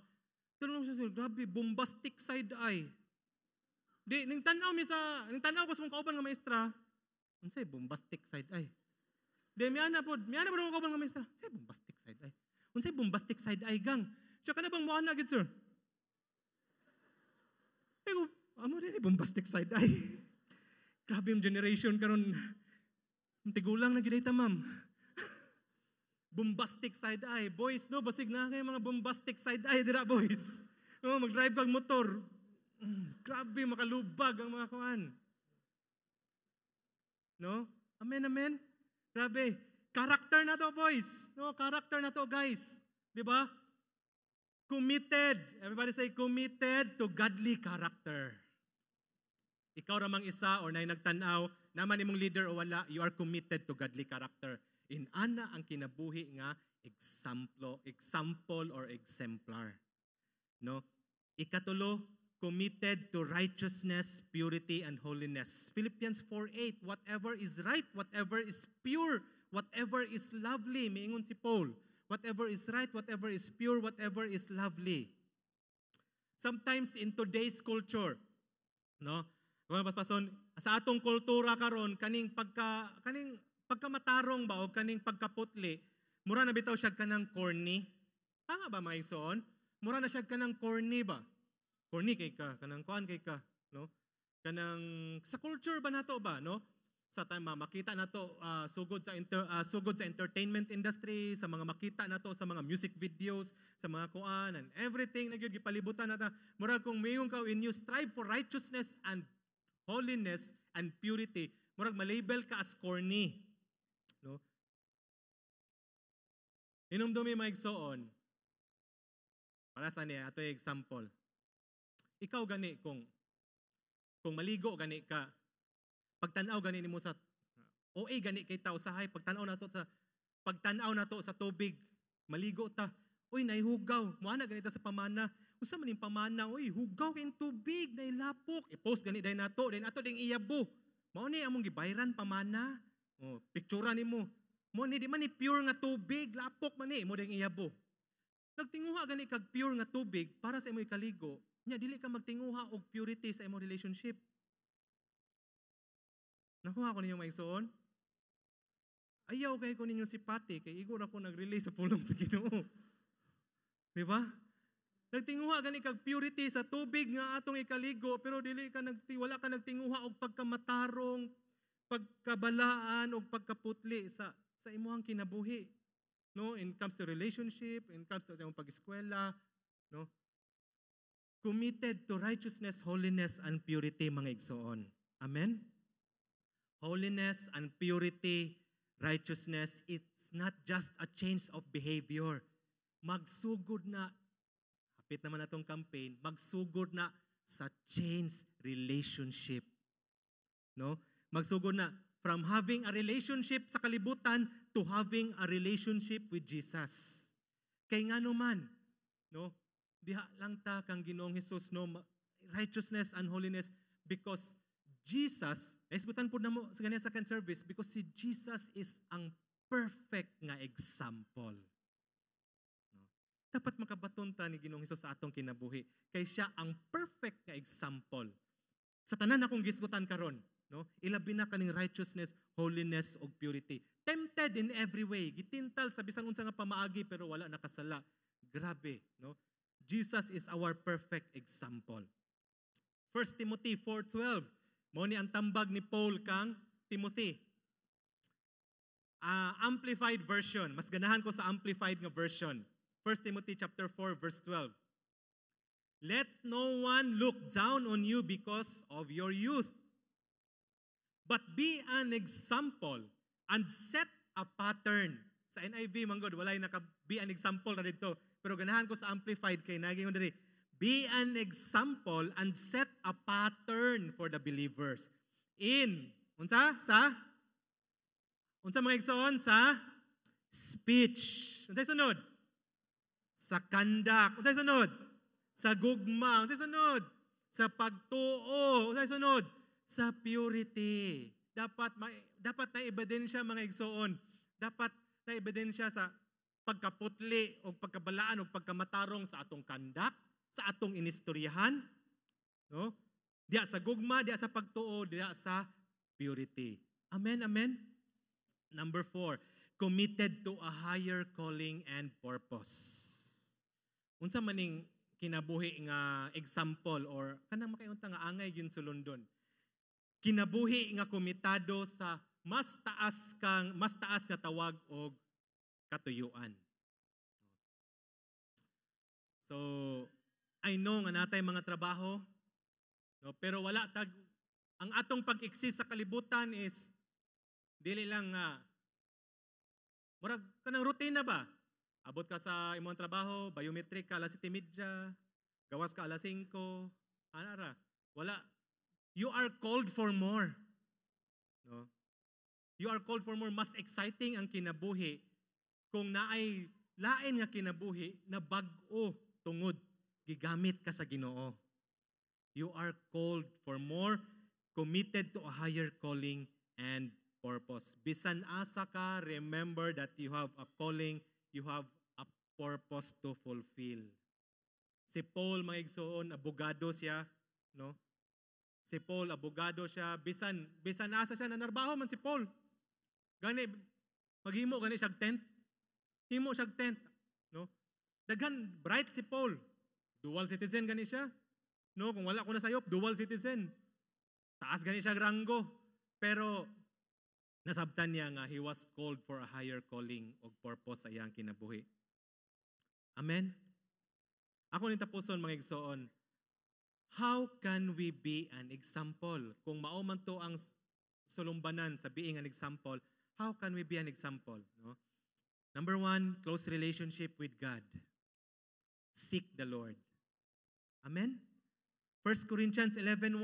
Tulong siya, "Sir, grabe, bombastic side eye." Di, ning tan-aw ko sa mong kauban nga maestra, unsay bombastic side eye? Di, miana pod ang kauban nga maestra, unsay bombastic side eye? Unsay bombastic side eye, gang? Siya ka na bang muana gid, sir? Eh, amo din ni bombastic side eye. Grabe yung generation karon. Ang tigulang na gid ta, ma'am. Bombastic side eye. Boys, no, basig na kayo mga bombastic side eye dira, boys. No, mag-drive kag motor. Grabe, makalubag ang mga kuan. No? Amen, amen. Grabe. Character na to, boys. No, character na to, guys. Di ba? Committed. Everybody say, committed to godly character. Ikaw ramang isa or nay nagtanaw, naman imong leader o wala, you are committed to godly character. Inana ang kinabuhi nga example or exemplar. No? Ikatulo, committed to righteousness, purity, and holiness. Philippians 4:8, "Whatever is right, whatever is pure, whatever is lovely," miingon si Paul. Whatever is right, whatever is pure, whatever is lovely. Sometimes in today's culture, no? Kung paspason, sa atong kultura karon, kaning pagkamatarong ba o kaning pagkaputli, mura na bitaw siya kanang corny. Tama ba, mga igsoon? Mura na siya kanang corny ba? Corny kay ka, kanang kuan kay ka, no? Kanang sa culture ba nato ba, no? Sa time makita nato sugod sa entertainment industry, sa mga makita nato sa mga music videos, sa mga kuan and everything na gyud gipalibutan nata. Murag kung mayon ka in you strive for righteousness and holiness and purity, murag malabel ka as corny. No? Hinumdumi, mga igsoon, para sa niya, ato example. Ikaw gani kung maligo gani ka, pagtan-aw gani nimo sa OA gani kay tao sahay pagtan-aw nato sa tubig, maligo ta. Uy, naihugaw. Moana ganito sa pamana. Unsa man ning pamana? Uy, hugaw kay tubig, nailapok. I-post gani dahil nato, dahil ato ding iyabo. Mao ni among gibayran pamana. Oh, pictura nimo. Mo ni di man ni pure nga tubig, lapok man ni mo ding iyabo. Nagtinguha gani kag pure nga tubig para sa imo ikaligo, nya dili ka magtinguha og purity sa imong relationship. Nakuha ko ninyo, mga igsoon? Ayaw kay ko ninyo si Pati kay igo ra ko nag-relay sa pulong sa Ginoo. Di ba? Nagtinguha gani kag purity sa tubig nga atong ikaligo, pero dili ka nagti wala ka nagtinguha og pagkamatarong, pagkabalaan og pagkaputli sa imuhang kinabuhi. No, in comes to relationship, in comes to sa imong pag-eskwela, no? Committed to righteousness, holiness and purity, mga igsoon. Amen. Holiness and purity, righteousness, it's not just a change of behavior. Magsugod na, hapit naman atong campaign, magsugod na Sa change relationship. No? Magsugod na from having a relationship sa kalibutan to having a relationship with Jesus. Kay ngano man, no? Diha lang ta kang Ginoong Hesus, no, righteousness and holiness, because Jesus, naisgutan pud namo sa ganyan second service, because si Jesus is ang perfect nga example. No? Dapat makabaton ta ni Ginoong Hesus sa atong kinabuhi kay siya ang perfect nga example. Sa tanan akong gisgutan karon, no? Ilabi na kaning righteousness, holiness ug purity. Tempted in every way, gitintal sa bisan unsa nga pamaagi pero wala nakasala. Grabe, no? Jesus is our perfect example. 1 Timothy 4:12. Mao ni ang tambag ni Paul kang Timothy. Amplified version. Mas ganahan ko sa Amplified nga version. 1 Timothy chapter 4 verse 12. "Let no one look down on you because of your youth, but be an example and set a pattern." Sa NIV man gud, walay naka "be an example" na dito. Pero ganahan ko sa Amplified kay naging diri. "Be an example and set a pattern for the believers." In unsa sa unsa, mga igsoon? Sa speech. Unsay sunod? Sa conduct. Unsay sunod? Sa gugma. Unsay sunod? Sa pagtuo. Unsay sunod? Sa purity. Dapat na ebidensya, mga igsoon. Dapat na ebidensya sa pagkaputli o pagkabalaan o pagkamatarong sa atong conduct, sa atong inistoryahan, no? Diya sa gugma, diya sa pagtuo, diya sa purity. Amen, amen. Number 4, committed to a higher calling and purpose. Unsa maning kinabuhi nga example or kanang makaingon nga angay gyud sulundon? Kinabuhi nga komitado sa mas taas nga tawag og katuyuan. So, I know nga natay mga trabaho, no, pero wala tag ang atong pag-exist sa kalibutan is dili lang nga murag kanang rutina ba? Abot ka sa imong trabaho, biometric ka alas 7:30, gawas ka alas 5, ana ra. Wala. You are called for more. No? You are called for more. Mas exciting ang kinabuhi kung naay lain nga kinabuhi na bag-o tungod gigamit ka sa Ginoo. You are called for more, committed to a higher calling and purpose. Bisan asa ka, remember that you have a calling, you have a purpose to fulfill. Si Paul, mga igsoon, abogado siya, no? Si Paul, abogado siya, bisan asa siya nanarbaho man si Paul. Gani maghimo gani siya tent. Himo siya tent, no? Daghan bright si Paul. Dual citizen gani siya. No, kung wala ko na sayop, dual citizen. Taas gani siya ranggo. Pero nasabtan niya nga he was called for a higher calling og purpose sa iyang kinabuhi. Amen. Ako ni tapuson, mga igsoon. How can we be an example? Kung mao man to ang sulumbanan sa being an example, how can we be an example? No? Number one, close relationship with God. Seek the Lord. Amen? 1 Corinthians 11:1.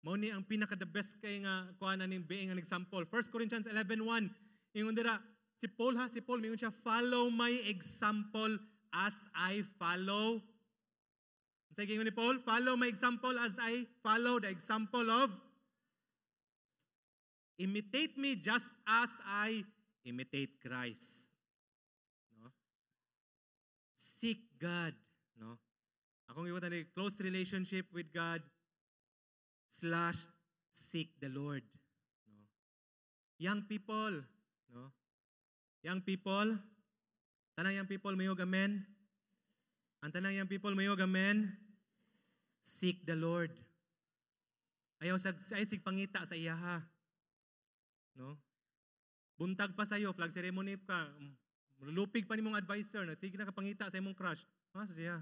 Mao ni ang pinaka the best kay nga kuha na ning being an example. 1 Corinthians 11:1. Ingon dira si Paul ha, si Paul mingon siya, "Follow my example as I follow." Unsay giingon ni Paul? "Follow my example as I follow the example of." "Imitate me just as I imitate Christ." No? Seek God, no? Akong iwatan ni close relationship with God slash seek the Lord. No? Young people, no? Young people, tanang young people mayog amen. Ang tanang young people mayog amen. Seek the Lord. Ayaw sig pangita sa iyaha. No? Buntag pa sayo, flag ceremony ka, lupig pa nimong advisor na sige na ka pangita sa imong crush. Asa siya?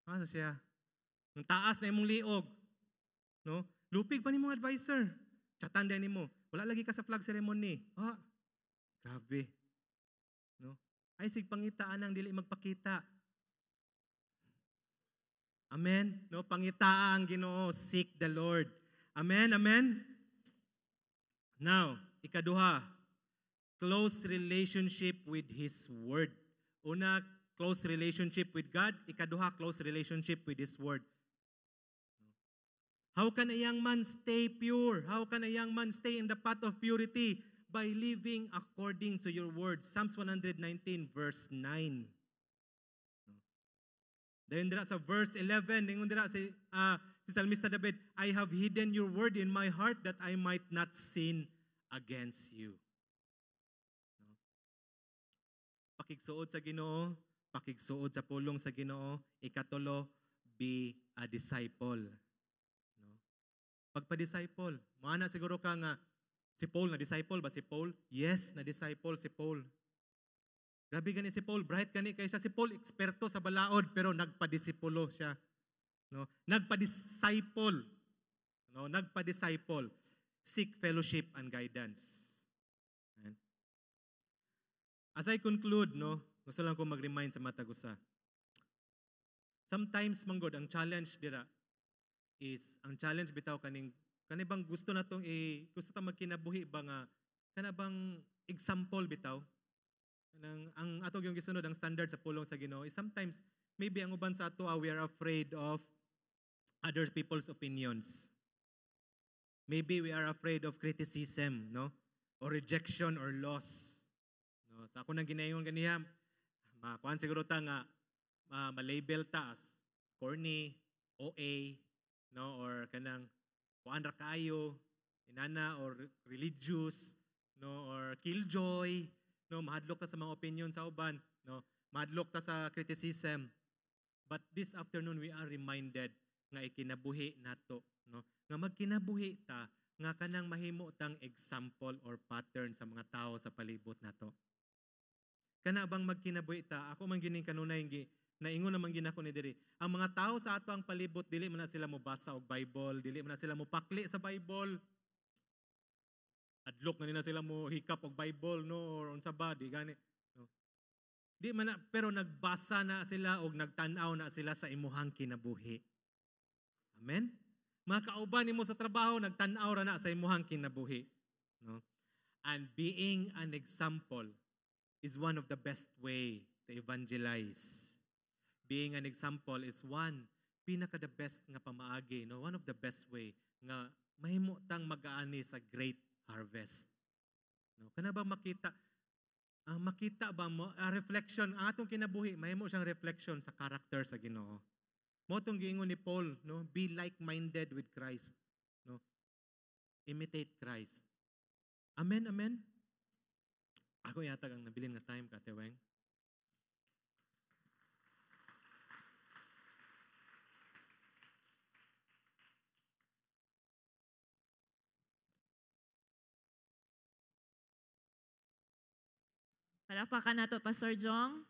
Asa siya? Ang taas na imong liog. No? Lupig pa nimong advisor. Chatan din nimo. Wala lagi ka sa flag ceremony. Ah, grabe. No? Ay sig pangita anang dili magpakita. Amen. No, pangitaa ang Ginoo, seek the Lord. Amen, amen. Now, ikaduha, close relationship with His Word. Una, close relationship with God. Ikaduha, close relationship with His Word. How can a young man stay pure? How can a young man stay in the path of purity? By living according to your word. Psalms 119 verse 9. Dayon dira sa verse 11, ningon dira si Salmista David, I have hidden your word in my heart that I might not sin against you. No? Pakigsuod sa Ginoo, pakigsuod sa pulong sa Ginoo. Ikatulo, be a disciple. No? Pagpa-disciple, moana siguro ka nga si Paul na disciple ba si Paul? Yes, na disciple si Paul. Grabe gani si Paul, bright gani kay siya. Si Paul eksperto sa balaod pero nagpadisipulo siya. No? Nagpa-disciple. No, nagpa-disciple. Seek fellowship and guidance. Ayan. As I conclude, no, gusto lang ko mag-remind sa matag usa. Sometimes manggod ang challenge dira is ang challenge bitaw kaning kani bang gusto natong gusto ta magkinabuhi ba nga kana bang example bitaw kanang ang atong yung gisunod ang standard sa pulong sa Ginoo is sometimes maybe ang uban sa ato we are afraid of other people's opinions. Maybe we are afraid of criticism, no? Or rejection or loss. No, sa ako nang ginayon ganiha, makuan siguro ta nga ma-label ta as corny, OA, no, or kanang kuan ra kaayo, inana, or religious, no, or killjoy, no, mahadlok ta sa mga opinion sa uban, no, mahadlok ta sa criticism. But this afternoon we are reminded nga ikinabuhi nato, no, nga magkinabuhi ta nga kanang mahimo tang example or pattern sa mga tao sa palibot nato. Kana bang magkinabuhi ta, ako man gining kanunay naingon naman ginako ni diri. Ang mga tao sa ato ang palibot dili man na sila mobasa og Bible, dili man na sila mopakli sa Bible. Adlok na nila sila mo hikap og Bible, no, or unsa ba, di gani. No. Di man na, pero nagbasa na sila og nagtan-aw na sila sa imuhang kinabuhi. Amen? Mga kauban nimo sa trabaho, nagtan-aw ra na sa imuhang kinabuhi, no? And being an example is one of the best way to evangelize. Being an example is one pinaka the best nga pamaagi, no? One of the best way nga mahimo tang mag-aani sa great harvest. No? Kana ba makita makita ba mo reflection ang atong kinabuhi, mahimo siyang reflection sa character sa Ginoo. Mo tong giingon ni Paul, no? Be like-minded with Christ, no? Imitate Christ. Amen, amen. Ako yatag ang nabilin nga time, Kate Weng. Palakpakan nato, Pastor Jong.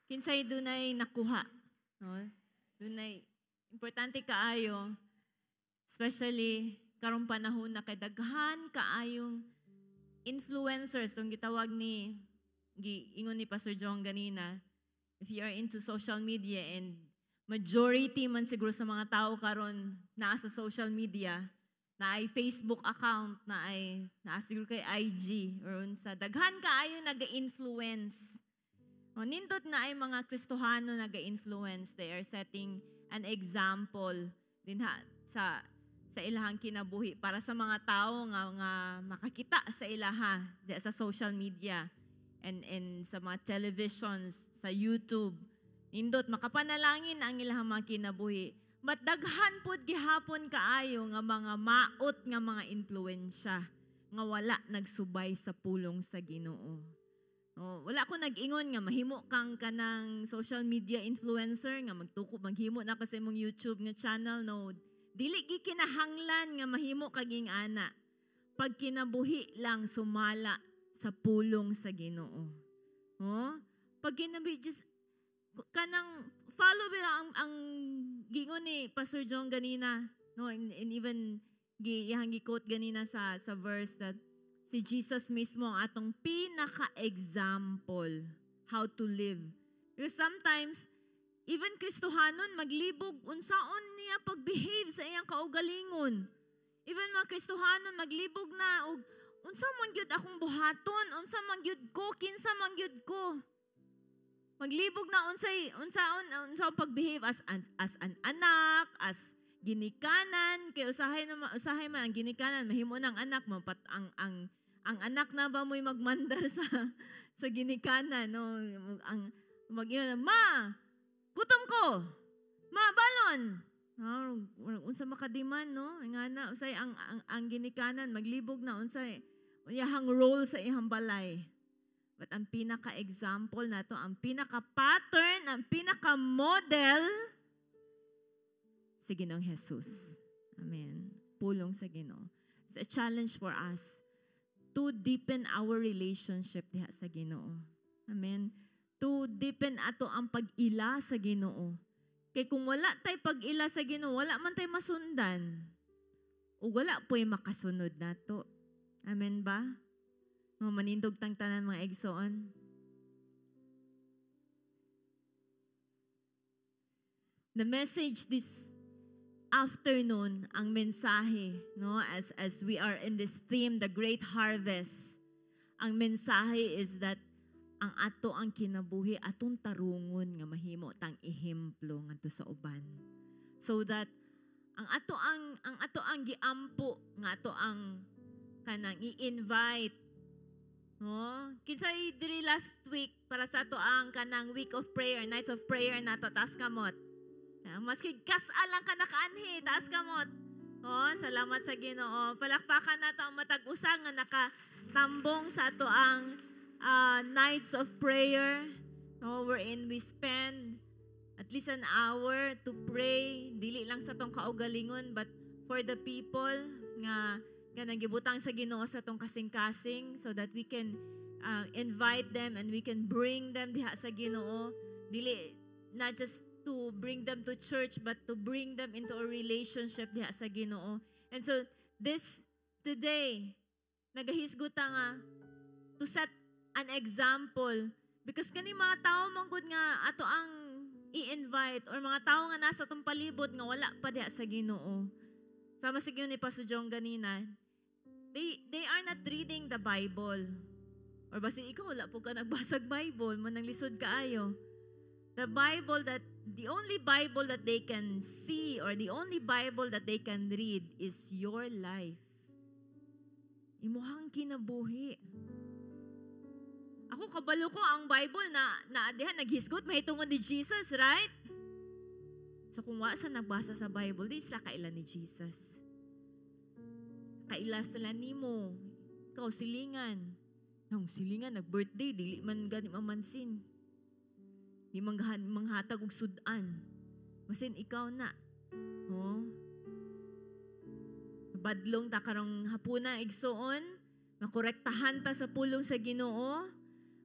Kinsay dunay nakuha, no? Dunay importante kaayo, especially karong panahon na kay daghan kaayong influencers tong gitawag ni giingon ni Pastor Jong ganina. If you are into social media, and majority man siguro sa mga tao karon naa sa social media, na ay Facebook account, na ay naa siguro kay IG or unsa, daghan kaayo naga-influence. O, nindot na ay mga Kristohano naga-influence. They are setting an example din ha, sa ilahang kinabuhi para sa mga tao nga makakita sa ilaha di, sa social media and sa mga televisions, sa YouTube. Nindot makapanalangin ang ilahang mga kinabuhi. But daghan pud gihapon kaayo nga mga maot nga mga impluwensya nga wala nagsubay sa pulong sa Ginoo. Oh, wala ko nag-ingon nga mahimo kang kanang social media influencer nga magtuko maghimo na ka sa imong YouTube nga channel, no. Dili gi kinahanglan nga mahimo kaging ana. Pag kinabuhi lang sumala sa pulong sa Ginoo. Oh, pag kinabuhi just kanang follow ba ang gingon ni Pastor John ganina, no, and even iyang gi-quote ganina sa verse that si Jesus mismo ang atong pinaka-example how to live Because sometimes, even Kristohanon, maglibog unsaon niya pag-behave sa iyang kaugalingon. Even mga Kristohanon, maglibog na og unsa man gyud akong buhaton, unsa man gyud ko, kinsa man gyud ko. Maglibog na unsay unsaon unsaon pag-behave as an anak, as ginikanan, kay usahay na usahay man ang ginikanan mahimo ng anak mapat ang anak na ba mo'y magmandar sa ginikanan, no? Ang mag "Ma, gutom ko, ma, balon." No, unsa makadiman, no? Nga na usay ang ginikanan maglibog na unsay iyahang role sa iyang balay. But ang pinaka-example nato, ang pinaka-pattern, ang pinaka-model, si Ginoong Jesus. Amen. Pulong sa Ginoo. It's a challenge for us to deepen our relationship diha sa Ginoo. Amen. To deepen ato ang pag-ila sa Ginoo. Kay kung wala tay pag-ila sa Ginoo, wala man tay masundan. Ug wala po'y makasunod nato. Amen ba? No, manindog tang tanan, mga igsoon. The message this afternoon, ang mensahe, no, as we are in this theme, the Great Harvest, ang mensahe is that ang ato ang kinabuhi atong tarungon nga mahimo tang ehemplo ngadto sa uban. So that ang ato ang giampo nga ato ang kanang i-invite, no? Kinsay diri last week para sa ato ang kanang week of prayer, nights of prayer nato, taas kamot. Maski kas-a lang ka nakaanhi, taas kamot. Oh, salamat sa Ginoo. Palakpakan nato ang matag usa nga nakatambong sa ato ang nights of prayer, no, wherein we spend at least an hour to pray, dili lang sa atong kaugalingon but for the people nga kanang gibutang sa Ginoo sa atong kasing-kasing so that we can invite them and we can bring them diha sa Ginoo, dili not just to bring them to church but to bring them into a relationship diha sa Ginoo. And so this today, nagahisgot ta nga to set an example because kani mga tao man gud nga ato ang i-invite or mga tao nga nasa atong palibot nga wala pa diha sa Ginoo. Sama sa ni Pastor Jong ganina, they are not reading the Bible. Or basin ikaw wala po ka nagbasag Bible, mo nang lisod kaayo. The only Bible that they can see or the only Bible that they can read is your life. Imuhang kinabuhi. Ako kabalo ko ang Bible na na diha naghisgot mahitungod ni Jesus, right? So kung wa sa nagbasa sa Bible, di sila kaila ni Jesus. Kaila sila nimo. Ikaw silingan. Nang silingan nag-birthday, dili man gani mamansin. Di man manghatag og sudan. Basin ikaw na. Oh. Badlong ta karong hapuna, igsoon, makorektahan ta sa pulong sa Ginoo,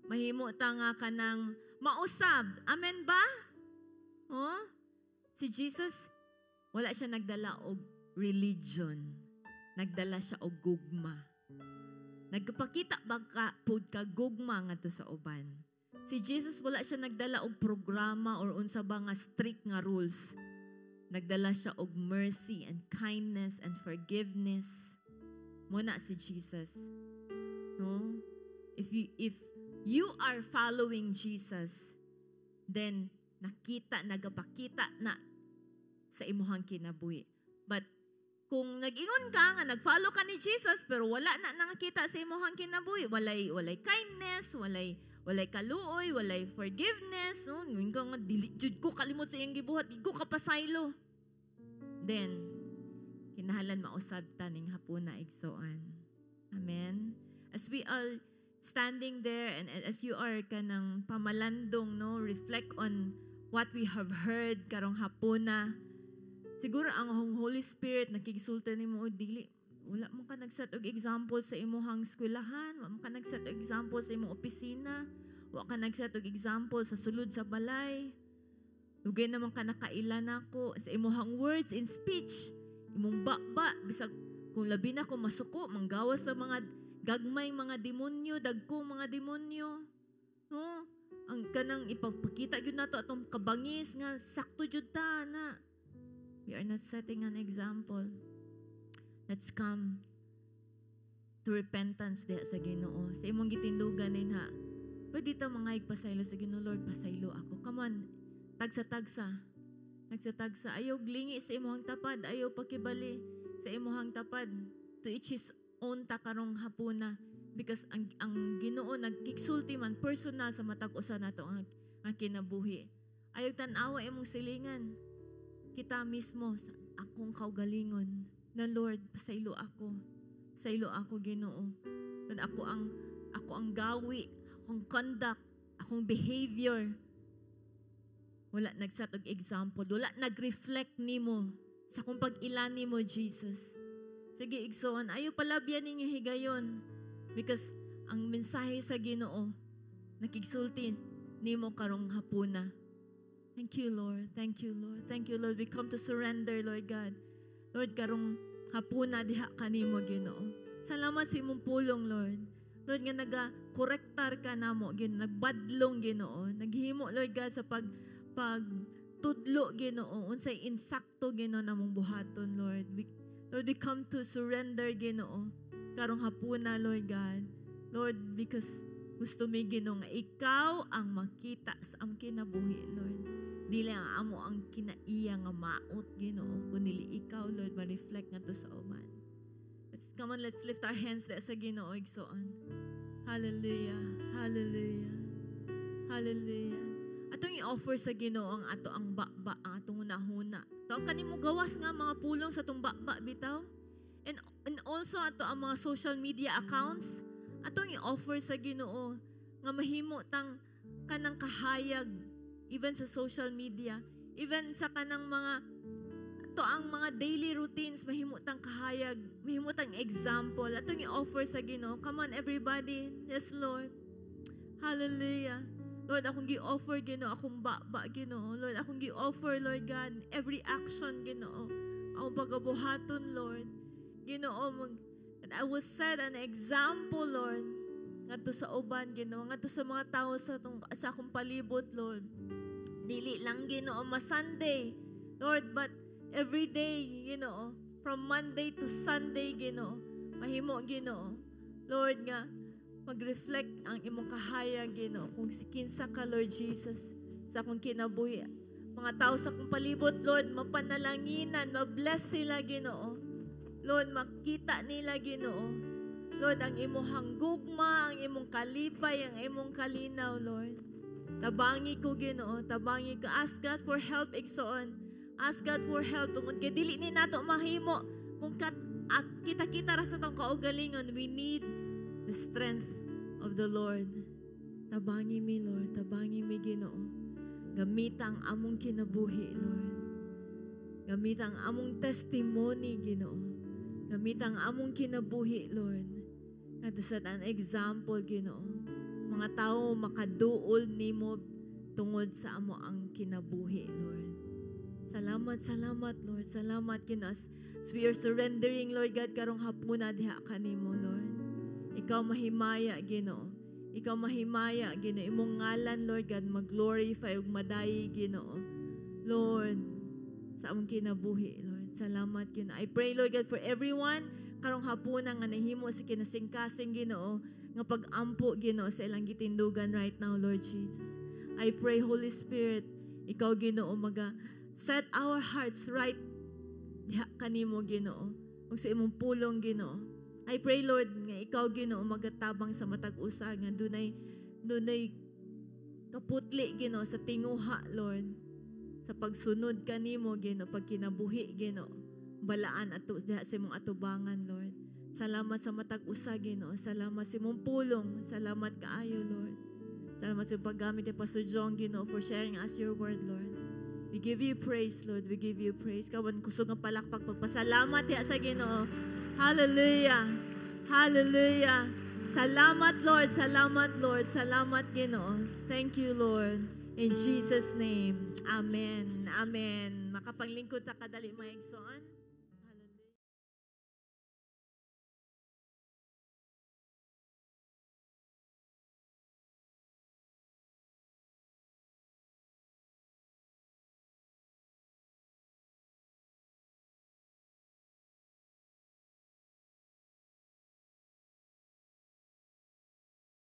mahimo ta nga kanang mausab. Amen ba? Oh? Si Jesus, wala siya nagdala og religion. Nagdala siya og gugma. Nagpakita ba ka pud ka gugma ngadto sa uban? Si Jesus, wala siya nagdala og programa or unsa ba nga strict nga rules. Nagdala siya og mercy and kindness and forgiveness. Muna si Jesus. No? If you are following Jesus, then nakita, nagapakita na sa imuhang kinabuhi. But kung nag-ingon ka nga nag-follow ka ni Jesus pero wala na nakakita sa imuhang kinabuhi, walay kindness, walay kaluoy, walay forgiveness, no? Ingon ka nga dili jud ko kalimot sa iyang gibuhat, di ko kapasaylo. Then kinahanglan mausab ta ning hapuna, igsoon. Amen. As we are standing there and as you are kanang pamalandong, no, reflect on what we have heard karong hapuna. Siguro ang Holy Spirit nakigsulti nimo, dili wala mo ka nag-set og example sa imuhang eskwelahan, wa mo ka nag-set og example sa imong opisina, wa ka nag-set og example sa sulod sa balay. Dugay naman ka nakaila nako sa imuhang words in speech, imong baba, bisag kung labi na kung masuko, manggawas sa mga gagmay mga demonyo, dagkong mga demonyo. No? Ang kanang ipagpakita gyud nato atong kabangis nga sakto jud ta na. We are not setting an example. Let's come to repentance diha sa Ginoo. Sa imong gitindugan din ha. Pwede ta mga pasaylo sa Ginoo, "Lord, pasaylo ako." Come on, tagsa-tagsa. Tagsa-tagsa. Ayaw lingi sa imong tapad, ayaw pakibali sa imong tapad. To each his own ta karong hapuna because ang Ginoo nagkigsulti man personal sa matag usa nato ang kinabuhi. Ayaw tan-awa imong silingan. Kita mismo sa akong kaugalingon na, "Lord, pasaylo ako. Pasaylo ako, Ginoo. Lord, ako ang gawi, akong conduct, akong behavior. Wala nag-set og example, wala nag-reflect nimo sa akong pag-ila nimo, Jesus." Sige, igsoon, ayo palabyan ninyo higayon because ang mensahe sa Ginoo nakigsulti nimo karong hapuna. Thank you, Lord. Thank you, Lord. Thank you, Lord. We come to surrender, Lord God. Lord, karong hapuna diha kanimo, Ginoo. Salamat sa imong pulong, Lord. Lord, nga naga-korektar ka namo, Ginoo, nagbadlong, Ginoo, naghimo, Lord God, sa pag tudlo, Ginoo, unsay insakto, Ginoo, namong buhaton, Lord. Lord, we come to surrender, Ginoo, karong hapuna, Lord God. Lord, because gusto mi, Ginoo, nga ikaw ang makita sa among kinabuhi, Lord. Dili ang amo ang kinaiya nga maot, Ginoo, kundi ikaw, Lord, ma-reflect ngadto sa uban. Let's come on, let's lift our hands diha sa Ginoo, igsoon. Hallelujah. Hallelujah. Hallelujah. Atong i-offer sa Ginoo ang ato ang baba, ang atong hunahuna. To ang kanimo gawas nga mga pulong sa atong baba bitaw. And also ato ang mga social media accounts, atong i-offer sa Ginoo nga mahimo tang kanang kahayag even sa social media, even sa kanang mga to ang mga daily routines, mahimo tang kahayag, mahimo tang example atong i-offer sa Ginoo. Come on, everybody. Yes, Lord. Hallelujah. Lord, akong gi-offer, Ginoo, akong baba, Ginoo. Lord, akong gi-offer, Lord God, every action, Ginoo. Akong pagabuhaton, Lord. Ginoo, that I will set an example, Lord, ngadto sa uban, Ginoo, ngadto sa mga tao sa akong palibot, Lord. Dili lang, Ginoo, ma Sunday, Lord, but every day, Ginoo, from Monday to Sunday, Ginoo, mahimo, Ginoo. Lord, nga mag-reflect ang imong kahayag, Ginoo, kung si kinsa ka, Lord Jesus, sa akong kinabuhi. Mga tao sa akong palibot, Lord, mapanalanginan, mabless sila, Ginoo. Lord, makita nila, Ginoo. Lord, ang imong gugma, ang imong kalipay, ang imong kalinaw, Lord. Tabangi ko, Ginoo, tabangi ko. Ask God for help, igsoon. Ask God for help. Tungod kay dili ni nato mahimo kung at kita-kita ra sa atong kaugalingon, we need the strength of the Lord. Tabangi mi, Lord. Tabangi mi, Ginoo. Gamita ang among kinabuhi, Lord. Gamita ang among testimony, Ginoo. Gamita ang among kinabuhi, Lord. At to set an example, Ginoo. Mga tao makaduol nimo tungod sa amo ang kinabuhi, Lord. Salamat, salamat, Lord. Salamat, Ginoo. As we are surrendering, Lord God, karong hapuna diha kanimo, Lord. Ikaw mahimaya, Ginoo. Ikaw mahimaya, Ginoo. Imong ngalan, Lord God, mag-glorify ug madayi, Ginoo. Lord, sa among kinabuhi, Lord. Salamat, Ginoo. I pray, Lord God, for everyone karong hapuna nga nahimo sa kinasingkasing, Ginoo, nga pag-ampo, Ginoo, sa ilang gitindugan right now, Lord Jesus. I pray, Holy Spirit, ikaw, Ginoo, maga set our hearts right diha kanimo, Ginoo. Ug sa imong pulong, Ginoo. I pray, Lord, nga ikaw, Ginoo, magatabang sa matag usa nga dunay kaputli, Ginoo, sa tinguha, Lord, sa pagsunod kanimo, Ginoo, pagkinabuhi, Ginoo. Balaan ato diha sa imong atubangan, Lord. Salamat sa matag usa, Ginoo. Salamat sa imong pulong. Salamat kaayo, Lord. Salamat sa imong paggamit ni Pastor John, Ginoo, for sharing us your word, Lord. We give you praise, Lord. We give you praise. Kawan, kusog ang palakpak. Pagpasalamat diha sa Ginoo. Hallelujah. Hallelujah. Salamat, Lord. Salamat, Lord. Salamat, Ginoo. Thank you, Lord. In Jesus' name. Amen. Amen. Makapanglingkod ta kadali, mga igsoon.